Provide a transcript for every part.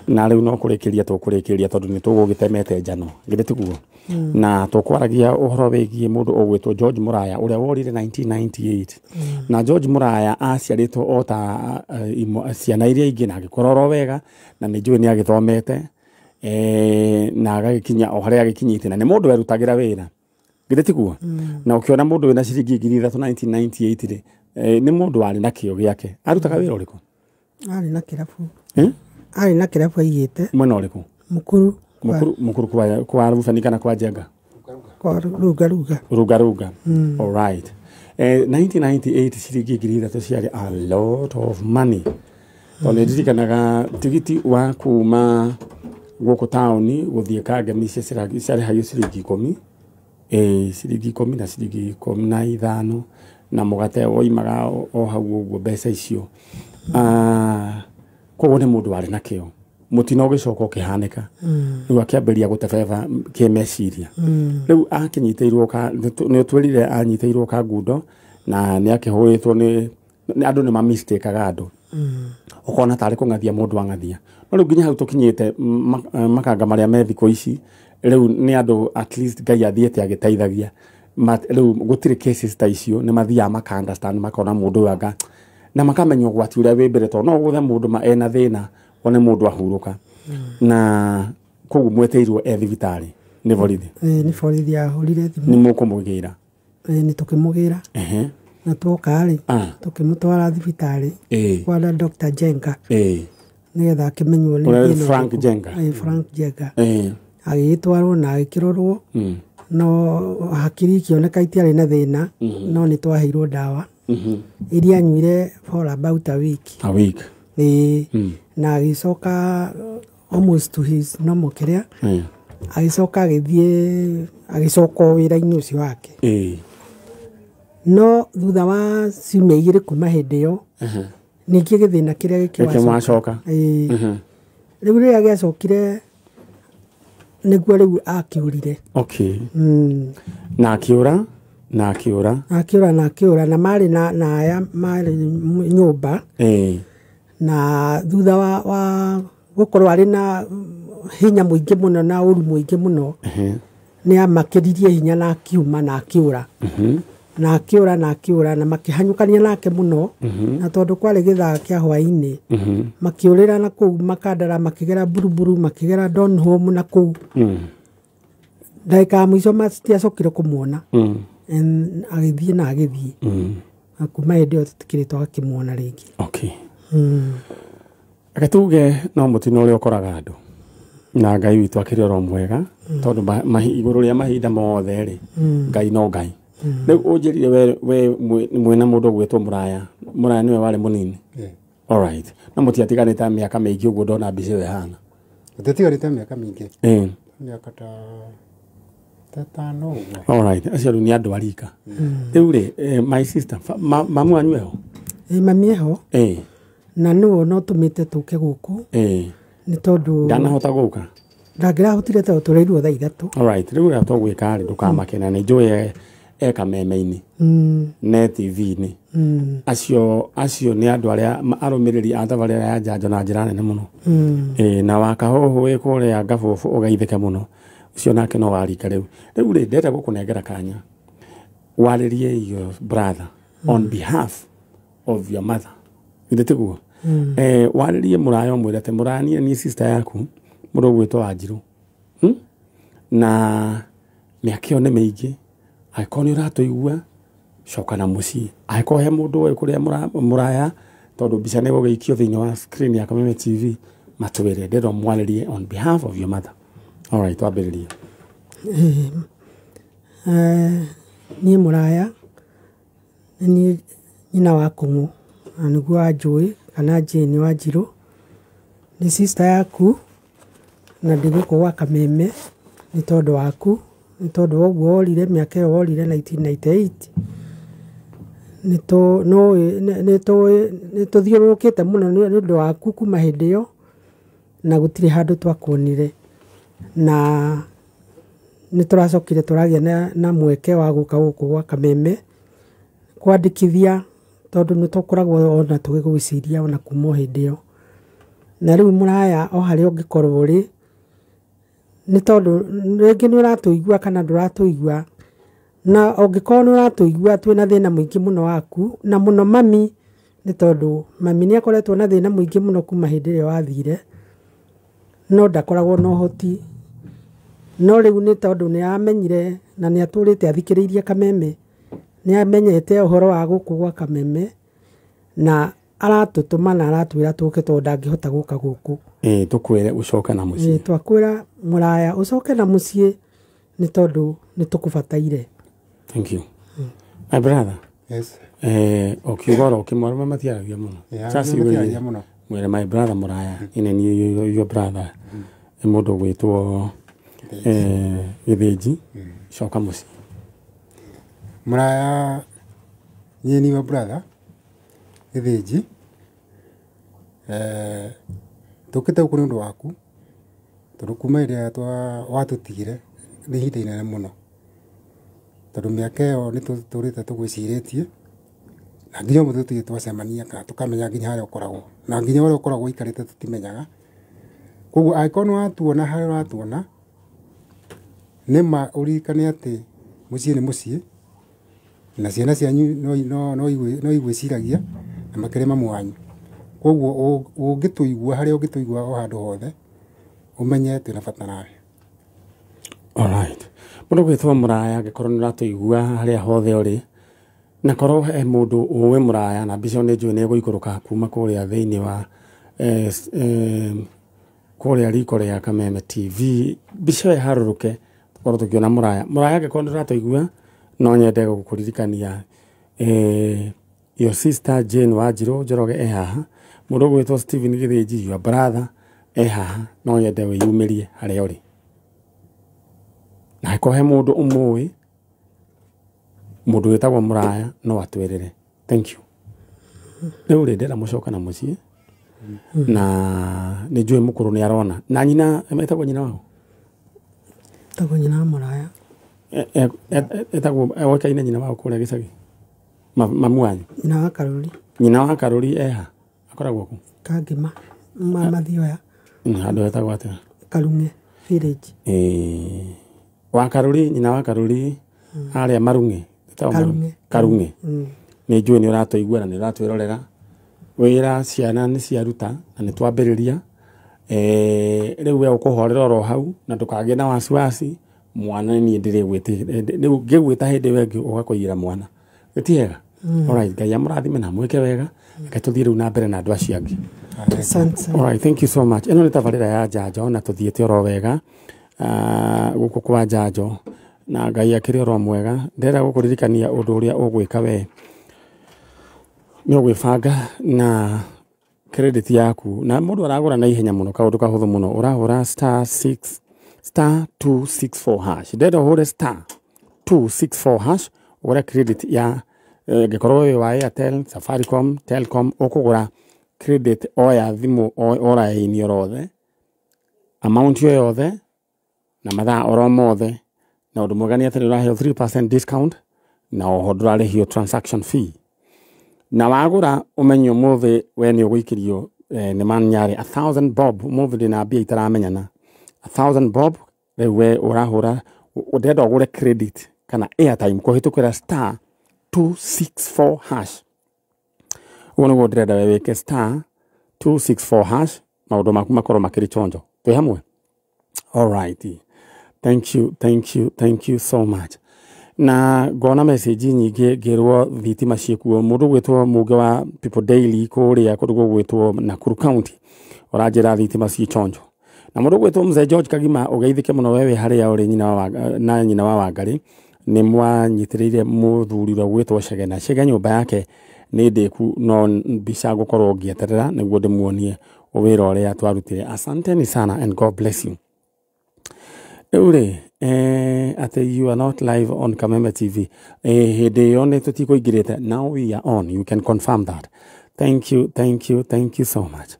Na rĩu no kũrĩkĩria tũkũrĩkĩria tondũ nĩ tũgũgĩtemete njano githĩ tiguo? Na tũkwaragia ũhoro wĩgiĩ mũndũ ũgwĩtwo George Mũraya ũrĩa worire 1998. Na George Mũraya aciarĩtwo o ta ciana iria ingĩ na agĩkũra oro wega, na nĩ njũĩ nĩ agĩthomete na agagĩkinya o harĩa agĩkinyĩte, na nĩ mũndũ werutagĩra wĩra githĩ tiguo? Na ũkĩona mũndũ wĩna ciringi 3,000 1998 rĩ, nĩ mũndũ warĩ na kĩo gĩake. Arutaga wĩra ũrĩkũ? Arĩ na kĩrabu. Arĩ na kĩrabu aigĩte. Mwena ũrĩkũ? Mũkuru. Mukuru kwa Rubeni kana kwa Njenga? Kwa Ruga Ruga. Ruga Ruga. All right. 1998 ciringi 3,000 ciarĩ a lot of money. Tondũ nĩ ndirikanaga tigiti wa kuma gũkũ taũni gũthiĩ Kangemi ciarĩhagio ciringi 10. Ciringi 10 na ciringi 15 na mũgate woimaga o hau ũguo mbeca icio. Koguo nĩ mũndũ warĩ na kĩo. Mũtino ũgĩcoka ũkĩhanĩka. Rĩu akĩambĩrĩria gũtebeba kĩmeciria. Rĩu akinyitĩirwo ka nĩ ũtwĩrire anyitĩirwo Kangundo na nĩ akĩhũrĩtwo nĩ andũ nĩ mamistakaga andũ. Ũkona tarĩ kũng'athia mũndũ ang'athia. No rĩu nginya hau tũkinyĩte makanga marĩa me thikũ ici rĩu nĩ andũ at least Ngai athiĩte agĩteithagia. Rĩu gũtirĩ cases ta icio, nĩ mathiaga maka understand makona mũndũ ũyũ anga na makamenya ũgwati ũrĩa wĩ mbere, tondũ no ũgũthe mũndũ ma ena thĩna one mũndũ ahurũka. Na koguo mweteirwo e thibitarĩ nĩ borithi? Nĩ borithi ahũrire thimũ. Nĩ mũkũmũgĩra? Nĩ tũkĩmũgĩra. Na twoka rĩ, tũkĩmũtwara thibitarĩ kwa Dr. Jenga. Nĩgetha akĩmenywo nĩ thĩna. Frank Jenga. Frank Jenga. Agĩgĩtwarwo na agĩkĩrorwo. No hakiri ikĩoneka itiarĩ na thĩna, no nĩ twaheirwo ndawa iria anyuire for about a week. A week. Na agĩcoka almost to his normal kĩrĩa. Agĩcoka agĩthiĩ agĩcoka wĩra-inĩ ũcio wake. No thutha wa ciumia igĩrĩ kuma hĩndĩ ĩyo, ningĩ gĩthĩna kĩrĩa gĩkĩwacoka. Rĩu rĩrĩa gĩacokire nĩguo rĩu akĩũrire. Okay. Na akĩũra, na akĩũra. Akĩũra na akĩũra, na marĩ na aya marĩ nyũmba. Na thutha wa gũkorwo arĩ na hinya mũingĩ mũno na ũru mũingĩ mũno, nĩ amakĩririe hinya na akiuma na akĩũra. Na akĩũra na akĩũra na makĩhanyũkania nake mũno, na tondũ kwarĩ gĩthaa kĩa hwaĩ-inĩ, makĩũrĩra na kũu Makandara, makĩgera Buruburu, makĩgera Donholm na kũu. Ndagĩka ya mũico matiacokire kũmuona. Agĩthiĩ na agĩthiĩ. Na kuma hĩndĩ ĩyo tũtikĩrĩ twakĩmuona rĩngĩ. Okay. Reke tuge no mũtino ũrĩa ũkoraga andũ na Ngai witũ akĩrĩ oro mwega, tondũ igũrũ rĩa mahinda mothe rĩ, Ngai no Ngai. Rĩu ũnjĩrire we mwĩna mũndũ ũgwĩtwo Mũraya. Mũraya nĩwe warĩ mũnini. All right. Na mũtiatiganĩte mĩaka mĩingĩ ũguo ndona mbica ĩyo ĩhana. Tũtiganĩte mĩaka mĩingĩ. Mĩaka ta 5 ũguo. All right. Acio rĩu nĩ andũ a rika. Rĩu rĩ, my sister, mamu wanyu eho? Mami eho. Na nĩwe no tũmĩte tũke gũkũ. Nĩ tondũ ndanahota gũka. Ndangĩrahotire tondũ tũreirwo thaa 3. All right. Rĩu ũrĩa tũgwĩka rĩ, ndũkamake na nĩ njũĩ e kameme-inĩ ne TV-inĩ. Acio nĩ andũ arĩa arũmĩrĩri a tabarĩra ya njanjo na njĩra nene mũno. Na wakahũhũ wĩ kũrĩa Ngabũbũ ũgeithĩke mũno. Ũcio nake no warika rĩu. Rĩu rĩ, ndĩrenda gũkũnengera kanya warĩrie your brother on behalf of your mother. Githĩ tiguo? Warĩrie Mũraya ũmwĩre atĩ Mũraya niĩ sister yaku mũndũ ũgwĩtwo Wanjirũ. Na mĩaka ĩyo nĩ mĩingĩ. Angĩkorwo nĩ ũratũigua, coka na mũciĩ. Angĩkorwo he mũndũ ũĩ kũrĩa Mũraya, tondũ mbica nĩ ĩgũgĩikio thĩinĩ wa screen ya Kameme TV, matwĩre, ndĩrenda ũmwarĩrie on behalf of your mother. All right, twambĩrĩrie. Niĩ Mũraya, niĩ nyina wa Kũng'ũ, na nĩguo wanjũĩ kana Jane Wanjirũ. Nĩ sister yaku, na ndĩ gũkũ gwa Kameme nĩ tondũ waku, nĩ tondũ wa ũguo worire mĩaka ĩyo worire 1998. Nĩ tũthiũrũrũkĩte mũno nĩ ũndũ waku kuma hĩndĩ ĩyo, na gũtirĩ handũ twakuonire. Na nĩ tũracokire tũragĩa na mweke wa gũka gũkũ gwa Kameme kwandĩkithia, tondũ nĩ tũkoragwo ona tũgĩgwĩciria ona kuma o hĩndĩ ĩyo. Na rĩu mũraya o harĩa ũngĩkorwo ũrĩ, nĩ tondũ rĩngĩ nĩ ũratũigua kana ndũratũigua, na ũngĩkorwo nĩ ũratũigua twĩna thĩna mũingĩ mũno waku, na mũno mami, nĩ tondũ mami nĩ akoretwo na thĩna mũingĩ mũno kuma hĩndĩ ĩrĩa wathire, no ndakoragwo na ũhoti. No rĩu nĩ tondũ nĩ amenyire na nĩ atũrĩte athikĩrĩirie Kameme, nĩ amenyete ũhoro wa gũkũ gwa Kameme, na aratũtũma na aratwĩra tũke tondũ ndangĩhota gũka gũkũ. Tũkwĩre ũcoke na mũciĩ. Twakwĩra mũraya ũcoke na mũciĩ nĩ tondũ nĩ tũkũbataire. Thank you. My brother. Yes. Ũkiuga oro kĩmwe arũme matiaragia mũno. Matiaragia mũno. Mwĩre my brother mũraya, ine ni your brother. Nĩ mũndũ ũgwĩtwo Gĩthĩnji, coka mũciĩ. Mũraya niĩ ni your brother Gĩthĩnji. Tũkĩte gũkũ nĩ ũndũ waku, tondũ kuma ĩrĩa watũtigire nĩ ihinda inene mũno, tondũ mĩaka ĩyo nĩ tũtũrĩte tũgwĩcirĩtie, na nginya ũmũthĩ tũtirĩ twacemania kana tũkamenya nginya harĩa ũkoragwo, na nginya ũrĩa ũkoragwo ũikarĩte tũtimenyaga. Koguo angĩkorwo nĩ watuona harĩa ũratuona, nĩ ma ũririkane atĩ mũciĩ nĩ mũciĩ, na ciana cianyu no igwĩciragia na makĩria mamu wanyu. Koguo ũngĩtũigua harĩa ũngĩtũigua o handũ hothe, ũmenye twĩna bata nawe. Alright. Mũndũ gwĩtwo mũraya angĩkorwo nĩ ũratũigua harĩa hothe ũrĩ, na korwo he mũndũ ũĩ mũraya na mbica nĩ njũĩ nĩ ĩgũikũrũka kuma kũrĩa thĩinĩ wa kũrĩa riko rĩa Kameme TV, mbica ĩyo ĩharũrũke tũkorwo tũkĩona mũraya. Mũraya angĩkorwo nĩ ũratũigua, no nyende gũkũririkania your sister Jane Wanjirũ Njoroge e haha, mũndũ ũgwĩtwo Stephen Gĩthĩnji your brother e haha, no nyende wĩyumĩrie harĩa ũrĩ. Na angĩkorwo he mũndũ ũmũĩ, mũndũ wĩtagwo mũraya no atwĩrĩre. Thank you. Rĩu rĩ ndĩrenda mũcoke na mũciĩ, na nĩ njũĩ mũkũrũ nĩ arona. Na nyina etagwo nyina wao? Etagwo nyina wa mũraya. Etagwo oĩkaine nyina wao kũrĩa gĩcagi? Mamu wanyu? Nyina wa Karũri. Nyina wa Karũri eha? Akoragwo kũ? Kangĩma, Mathioya. Handũ hetagwo atĩa? Karung'e village. Wa Karũri, nyina wa Karũri harĩa Marung'e. Karung'e. Karung'e. Nĩ njũĩ nĩ ũratũigua na nĩ ũratwĩrorera. Wĩra ciana nĩ ciaruta na nĩ twambĩrĩria. Rĩu we ũkũhorera oro hau na ndũkagĩe na wasiwasi, mwana niĩ ndĩrĩgwĩtĩte. Rĩu ngĩgwĩta hĩndĩ ĩyo ĩngĩ ũgakũiyĩra mwana. Ti hega? Alright, Ngai amũrathime na amwĩke wega. Reke tũthiĩ rĩu na mbere na andũ acio angĩ. Alright, thank you so much. Ĩno nĩ tabarĩra ya njanjo na tũthiĩte oro wega gũkũ kwa njanjo, na Ngai akĩrĩ oro mwega. Ndĩrenda gũkũririkania ũndũ ũrĩa ũgwĩka we nĩ ũgwĩbanga na credit yaku, na mũndũ aragũra na ihenya mũno, kaũndũ kahũthũ mũno, ũrahũra *6 *264 hash. Ndĩrenda ũhũre *264 hash ũgũre credit ya ngĩkorwo wĩ wa Airtel, Safaricom, Telcom, ũkũgũra credit o ya thimũ o raini orothe, amount yo yothe na mathaa oro mothe, na ũndũ mwega nĩ atĩ nĩ ũraheo 3% discount na oho ndũrarĩhio transaction fee. Na wagũra ũmenye ũmũthĩ we nĩ ũgũikĩrio nĩ manyarĩ 1000 bob. Ũmũthĩ ndĩna mbia itaramenyana 1000 bob. Rĩu we ũrahũra, ũndĩrenda ũgũre credit kana airtime kũhĩtũkĩra *264 hash. Ũguo nĩguo ndĩrenda we wĩke *264 hash, maũndũ maku makorwo makĩrĩ chonjo. Twĩ hamwe? Alright. Thank you, thank you, thank you so much. Na ngona message nyingĩ ngĩrwo thitima ciĩkuo. Mũndũ ũgwĩtwo Mũnge wa People Daily kũrĩa kũndũ gũgwĩtwo Nakuru County ũranjĩra thitima ciĩ chonjo. Na mũndũ ũgwĩtwo Mzee George Kagima ũgeithĩke mũno we wĩ harĩa ũrĩ nyina wa na nyina wa Wangarĩ, nĩ mwanyitĩrĩire mũthuri ũrĩa ũgwĩtwo Chege, na Chege nyũmba yake nĩ ndĩku, no mbica ngũkorwo ngĩeterera nĩguo ndĩmuonie wĩra ũrĩa twarutire. Asanteni sana and God bless you. Rĩu rĩ, atĩ you are not live on Kameme TV. Hĩndĩ ĩyo nĩ tũtikũingĩrĩte. Now we are on. You can confirm that. Thank you, thank you, thank you so much.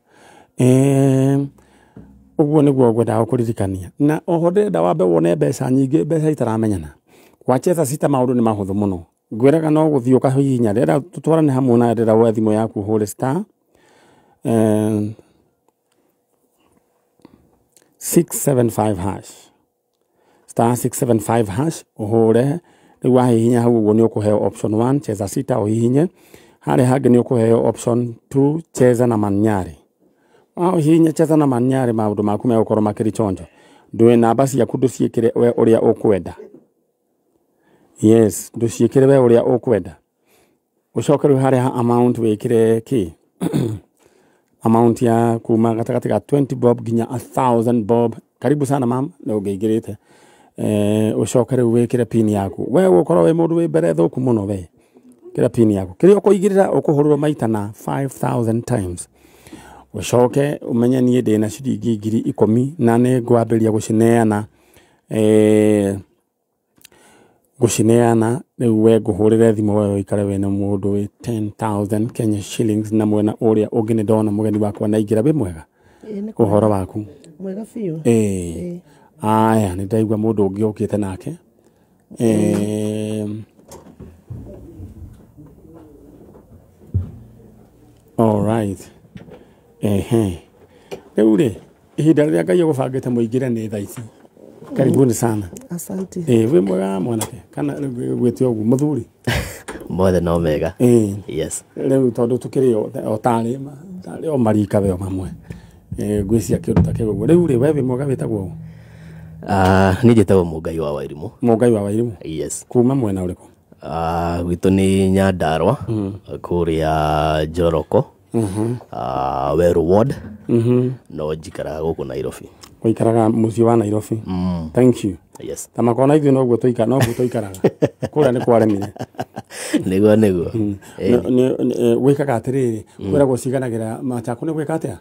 Ũguo nĩguo ngwendaga gũkũririkania. Na oho ndĩrenda wambe wone mbeca nyingĩ, mbeca itaramenyana. Gwacheza sita maũndũ nĩ mahũthũ mũno. Ngwĩraga no gũthiĩ ũkahihinya. Ndĩrenda tũtwarane hamwe na ndĩrenda woe thimũ yaku ũhũre star 675 hash, star 675 hash ũhũre. Rĩu wahihinya hau ũguo nĩ ũkũheo option 1 cheza sita, ũhihinye. Harĩa hangĩ nĩ ũkũheo option 2 cheza na Manyari. Wahihinya cheza na Manyari, maũndũ maku megũkorwo makĩrĩ chonjo. Ndũĩ namba ciaku ndũciĩkĩre we ũrĩa ũkwenda. Yes, ndũciĩkĩre we ũrĩa ũkwenda. Ũcoke rĩu harĩa ha amount wĩkĩre kĩ amount ya kuma gatagatĩ ga 20 bob nginya 1000 bob. Karibu sana mam, nĩ ũngĩingĩrĩte. Ũcoke rĩu wĩkĩre pin yaku. We ũgũkorwo wĩ mũndũ wĩ mbere thũku mũno we. Kĩra pin yaku. Kĩrĩa ũkũigĩrĩra ũkũhũrĩrwo maita na 5000 times. Ũcoke ũmenye niĩ ndĩna ciringi 10,000 na nĩ ngwambĩrĩria gũcineana. Gũcineana rĩu we ngũhũrĩre thimũ we ũikare wĩna mũndũ wĩ 10,000 Kenya shillings. Na mwena ũrĩa ũngĩ nĩ ndona mũgeni wakwa naingĩra. Wĩ mwega? Ũhoro waku? Mwega biũ. Aya, nĩ ndaigua mũndũ ũngĩ ũkĩte nake. All right. Rĩu rĩ, ihinda rĩrĩa Ngai agũbangĩte mũingĩre nĩ thaa ici. Karibuni sana. Asante. Wĩ mwega mwanake? Kana gwĩte ũguo mũthuri? Mothe no mega. Yes. Rĩu tondũ tũkĩrĩ o tarĩ o marika we o mamwe. Ngwĩciria kĩũndũ ta kĩu ũguo. Rĩu rĩ, we wĩ mwega wĩtagwo ũũ? Niĩ njĩtagwo Mũngai wa Wairimũ. Mũngai wa Wairimũ? Yes. Kuma mwena ũrĩkũ? Gwitũ nĩ Nyandarua, kũrĩa Njoroko, Weru Ward. No njikaraga gũkũ Nairobi. Ũikaraga mũciĩ wa Nairobi. Thank you. Yes. Ta makona ithuĩ noguo tũikaraga. Kũrĩa nĩ kwaremire. Nĩguo nĩguo. Wĩkaga atĩrĩrĩ, kwĩragwo ciganagĩra machako nĩ gwĩka atĩa?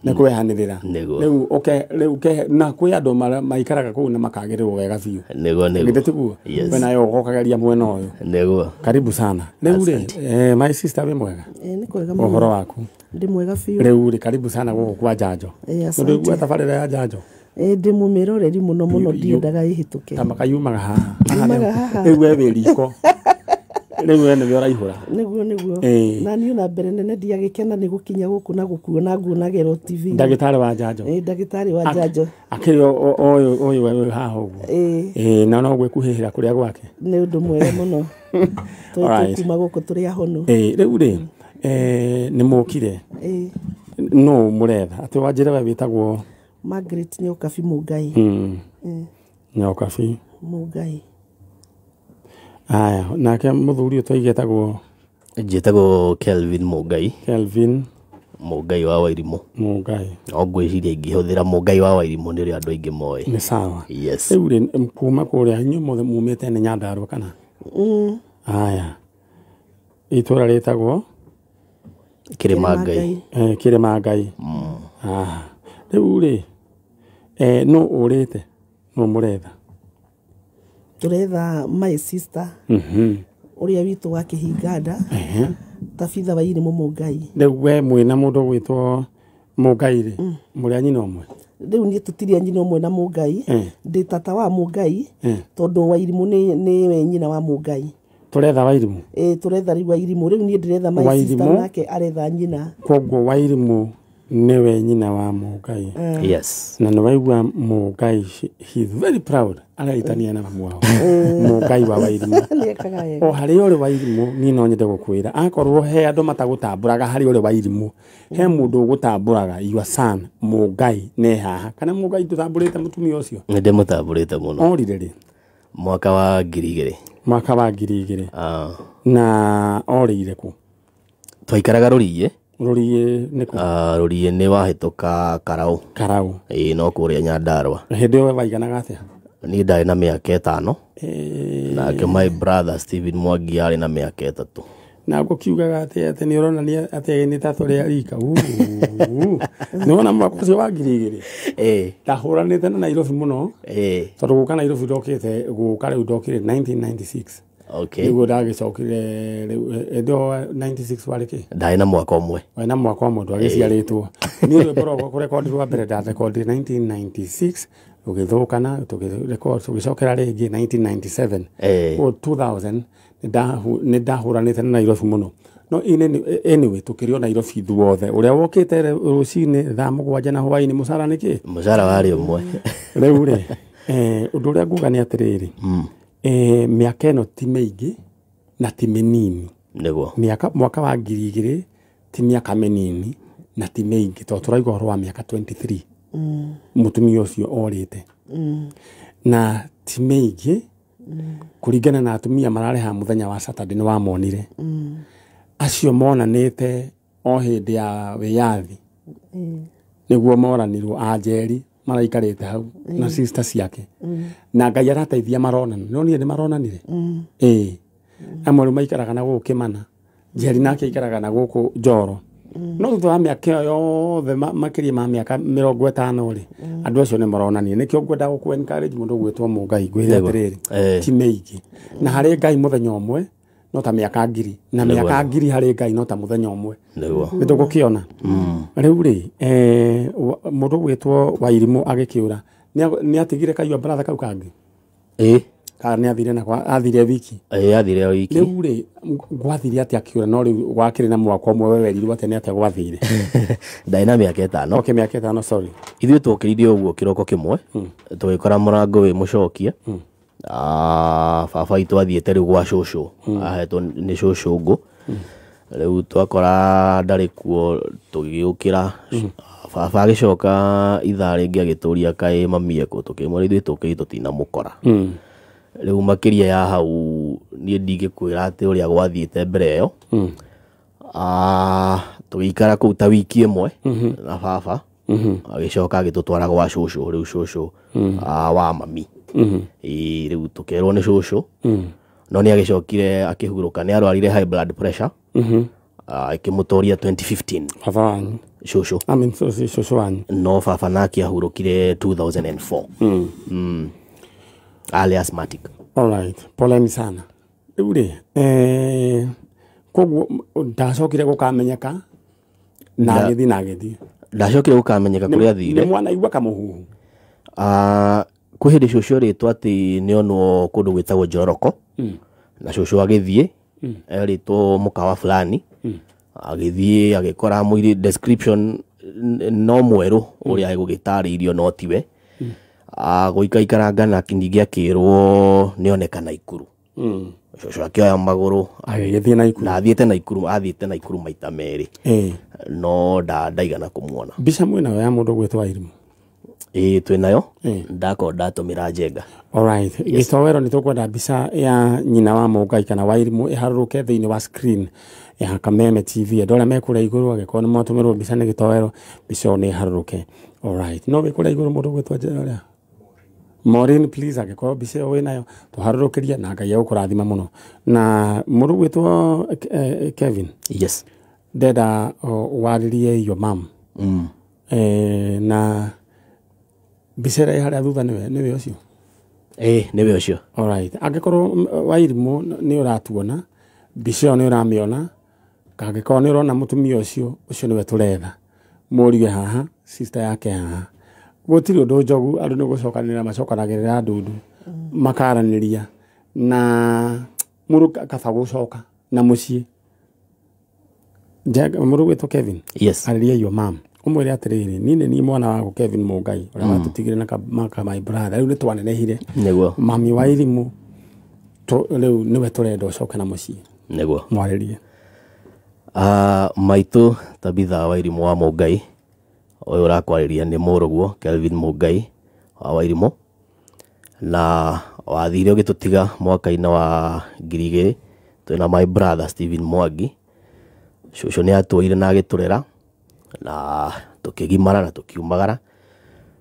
Nĩ kwehanĩrĩra. Rĩu ũke rĩu ke na kwĩ andũ maikaraga kũu na makagĩrĩrwo wega biũ. Nĩguo nĩguo. Githĩ tiguo? Yes. We nayo ũgokageria mwena ũyũ. Nĩguo. Karibu sana. Rĩu rĩ, my sister wĩ mwega? Nĩ kwega mũno. Ũhoro waku? Ndĩ mwega biũ. Rĩu rĩ, karibu sana gũkũ kwa Njanjo. Asante. Nĩ tabarĩra ya Njanjo? Ndĩ mũmĩroreri mũno mũno, ndiendaga ĩhĩtũke. Ta makayumaga haha. Yumaga haha. Rĩu we wĩ riko. Rĩu we nĩwe ũraihũra. Nĩguo nĩguo. Na niĩ ona mbere nene ndiagĩkena nĩ gũkinya gũkũ na gũkuona nguonagĩrwo TV. Ndagĩtarĩ wa Njanjo. Ndagĩtarĩ wa Njanjo. Akĩrĩ ũyũ wĩ haha ũguo. Na no gwĩkuhĩhĩra kũrĩa gwake. Nĩ ũndũ mwega mũno. Tũkuma gũkũ tũrĩ ahonu. Rĩu rĩ, nĩ mũkire. No mũretha. Atĩ wanjĩre we wĩtagwo Margaret Nyokabi Mũngai. Nyokabi Mũngai. Aya, nake mũthuri ũyũ twaigĩtagwo Njĩtagwo Kelvin Mũngai. Kelvin Mũngai wa Wairimũ. Mũngai. No ngwĩciria ingĩhũthĩra Mũngai wa Wairimũ nĩ ũrĩa andũ aingĩ moĩ. Nĩ sawa. Yes. Rĩu rĩ, kuma kũrĩa inyuĩ mothe mumĩte nĩ Nyandarua kana? Aya. Itũra rĩtagwo Kĩrĩma Ngai. Kĩrĩma Ngai. Rĩu rĩ, no ũrĩte, no mũretha? Tũretha my sister. Ũrĩa witũ wa Kĩhinganda. Tabitha Wairimũ Mũngai. Rĩu we mwĩna mũndũ ũgwĩtwo Mũngai rĩ, mũrĩ a nyina ũmwe? Rĩu niĩ tũtirĩ a nyina ũmwe na Mũngai. Ndĩ tata wa Mũngai, tondũ Wairimũ nĩwe nyina wa Mũngai. Tũretha Wairimũ? Tũretha rĩu Wairimũ. Rĩu niĩ ndĩretha my sister nake aretha nyina. Koguo Wairimũ nĩwe nyina wa Mũngai. Yes. Na nĩwaigua Mũngai, he is very proud. Araitania na mamu wao. Mũngai wa Wairimũ. O harĩa ũrĩ Wairimũ, niĩ no nyende gũkwĩra. Akorwo he andũ matagũtambũraga harĩa ũrĩ Wairimũ, he mũndũ ũgũtambũraga, your son, Mũngai nĩ haha. Kana Mũngai ndũtambũrĩte mũtumia ũcio? Nĩ ndĩmũtambũrĩte mũno. Orire rĩ? Mwaka wa 2000. Mwaka wa 2000. Na orĩire kũ? Twaikaraga Rũriĩ. Rũriĩ nĩ kũ? Rũriĩ nĩ wahĩtũka Karau. Karau. No kũrĩa Nyandarua. Hĩndĩ ĩyo we waiganaga atĩa? Niĩ ndarĩ na mĩaka 5. Nake my brother Stephen Mwangi arĩ na mĩaka 3. Na ngũkiugaga atĩ atĩ nĩ ũronania atĩ nĩ ta tũrĩ a rika. Nĩ wona mwaka ũcio wa 2000? Ndahũranĩte na Nairobi mũno. Tondũ gũka Nairobi ndokĩte, gũka rĩu ndokire 1996. Okay. Nĩguo ndagĩcokire rĩu hĩndĩ ĩyo 96 warĩ kĩ? Ndarĩ na mwaka ũmwe. Warĩ na mwaka ũmwe ndwagĩciarĩtwo. Niĩ rwĩmbo rwakwa kũrekondi rwa mbere ndarekondire 1996, rũgĩthũkana, tũgĩcokera rĩngĩ 1997. Koguo 2000 nĩ ndahũranĩte na Nairobi mũno. No anyway tukĩrĩ o Nairobi ithuothe ũrĩa wokĩte rũcinĩ thaa 7 na hwaĩ-inĩ mũcara nĩ kĩ? Mũcara warĩ ũmwe. Rĩu rĩ ũndũ ũrĩa nguga nĩ atĩrĩrĩ, mĩaka ĩno ti mĩingĩ na ti mĩnini. Nĩguo. Mwaka wa 2000 ti mĩaka mĩnini na ti mĩingĩ tondũ tũraigua ũhoro wa mĩaka 23 mũtumia ũcio orĩte. Na ti mĩingĩ kũringana na atumia mararĩha mũthenya wa Saturday nĩ wamonire. Acio monanĩte o hĩndĩ ya wĩyathi nĩguo moranirwo anjeri maraikarĩte hau na sister ciake na Ngai arateithia maronana no niĩ nĩ maronanire. Amwe rĩu maikaraga na gũkũ Kĩmana, Njeri nake aikaraga na gũkũ Njoro. No thutha wa mĩaka ĩyo yothe makĩria ma mĩaka 50 rĩ, andũ acio nĩ maronanire. Nĩkĩo ngwenda gũkũ encourage mũndũ gwĩtwo Mũngai ngwĩre atĩrĩrĩ, ti mĩingĩ na harĩ Ngai mũthenya ũmwe no ta mĩaka 1000 na mĩaka 1000 harĩ Ngai no ta mũthenya ũmwe. Nĩ tũgũkĩona. Rĩu rĩ mũndũ gwĩtwo Wairimũ agĩkĩũra nĩ atigire kaiyua brother kau kangĩ. Kana nĩ athire na athire wiki. Athire wiki. Rĩu rĩ gwathire atĩa akĩũra no rĩu gwakĩrĩ na mwaka ũmwe we werirwo atĩa nĩ atĩa gwathire? Ndarĩ na mĩaka 5. Okay, mĩaka 5, sorry. Ithuĩ twokĩrire ũguo kĩroko kĩmwe tũgĩkora mũrango wĩ mũcokie. Baba witũ athiĩte rĩu gwa cũcũ, ahetwo nĩ cũcũ ngũ. Rĩu twakora ndarĩ kuo tũgĩũkĩra. Baba agĩcoka ithaa rĩngĩ agĩtũria kaĩ mami ekũ, tũkĩmwĩra ithuĩ tũkĩrĩ tũtinamũkora. Rĩu makĩria ya hau niĩ ndingĩkwĩra atĩ ũrĩa gwathiĩte mbere ĩyo. Tũgĩikara kũu ta wiki ĩmwe na baba agĩcoka agĩtũtwara gwa cũcũ, rĩu cũcũ wa mami. Rĩu tũkerwo nĩ cũcũ no nĩ agĩcokire akĩhurũka, nĩ arwarire high blood pressure ĩkĩmũtoria 2015. Baba wanyu? Cũcũ. I mean, cũcũ wanyu. No baba nake ahurũkire 2004. Arĩ asthmatic. Alright, poleni sana. Rĩu rĩ koguo ndacokire gũkamenyeka na agĩthiĩ na agĩthiĩ. Ndacokire gũkamenyeka kũrĩa athire. Nĩ mwana igua kamũhuhu. Kwĩ hĩndĩ cũcũ erĩtwo atĩ nĩonwo kũndũ gwĩtagwo Njoroko na cũcũ agĩthiĩ erĩtwo mũkawa fulani, agĩthiĩ agĩkora mũirĩ description no mwerũ ũrĩa egũgĩtarĩirio no tiwe. Gũikaikaranga na ningĩ akĩrwo nĩoneka Naikuru. Cũcũ akĩoya magũrũ agĩgĩthiĩ Naikuru. Na athiĩte Naikuru, athiĩte Naikuru maita merĩ. No ndaigana kũmuona. Mbica mwĩnayo ya mũndũ gwĩtwo Wairimũ? Twĩnayo. Ndakorwo ndatũmĩra Njenga. Alright. Gĩtowero nĩ tũkwenda mbica ya nyina wa Mũngai kana Wairimũ ĩharũrũke thĩinĩ wa screen ya Kameme TV. Andũ arĩa me kũrĩa igũrũ angĩkorwo nĩ mwatũmĩrwo mbica nĩ Gĩtowero, mbica ĩyo nĩ ĩharũrũke. Alright. No wĩ kũrĩa igũrũ mũndũ gwĩtwo ũrĩa? Maureen, please, angĩkorwo mbica ĩyo wĩnayo tũharũrũkĩrie na Ngai egũkũrathima mũno. Na mũndũ gwĩtwo Kevin. Yes. Ndenda warĩrie your mom. Na mbica ĩrĩa ĩ harĩa thutha nĩwe ũcio? Nĩwe ũcio. Alright. Angĩkorwo Wairimũ nĩ ũratuona, mbica ĩyo nĩ ũramĩona, angĩkorwo nĩ ũrona mũtumia ũcio, ũcio nĩwe tũretha. Mũriwe haha, sister yake haha. Gũtirĩ ũndũ njogu, andũ nĩ gũcokanĩrĩra macokanagĩrĩra ndundu, makaranĩria na mũndũ kaba gũcoka na mũciĩ. Mũndũ gwĩtwo Kevin. Yes. Arĩria your mom. Ũmwĩre atĩrĩrĩ, niĩ nĩ niĩ mwana waku Kevin Mũngai ũrĩa watũtigire na my brother. Rĩu nĩ twanenehire. Nĩguo. Mami Wairimũ rĩu nĩwe tũrenda ũcoke na mũciĩ. Nĩguo. Mwarĩrie. Maitũ Tabitha Wairimũ wa Mũngai ũyũ ũrakwarĩria nĩ mũrũguo Kelvin Mũngai wa Wairimũ, na wathire ũgĩtũtiga mwaka-inĩ wa 2000 twĩna my brother Stephen Mwangi. Cũcũ nĩ atuoire na agĩtũrera na tũkĩgimara na tũkiumagara.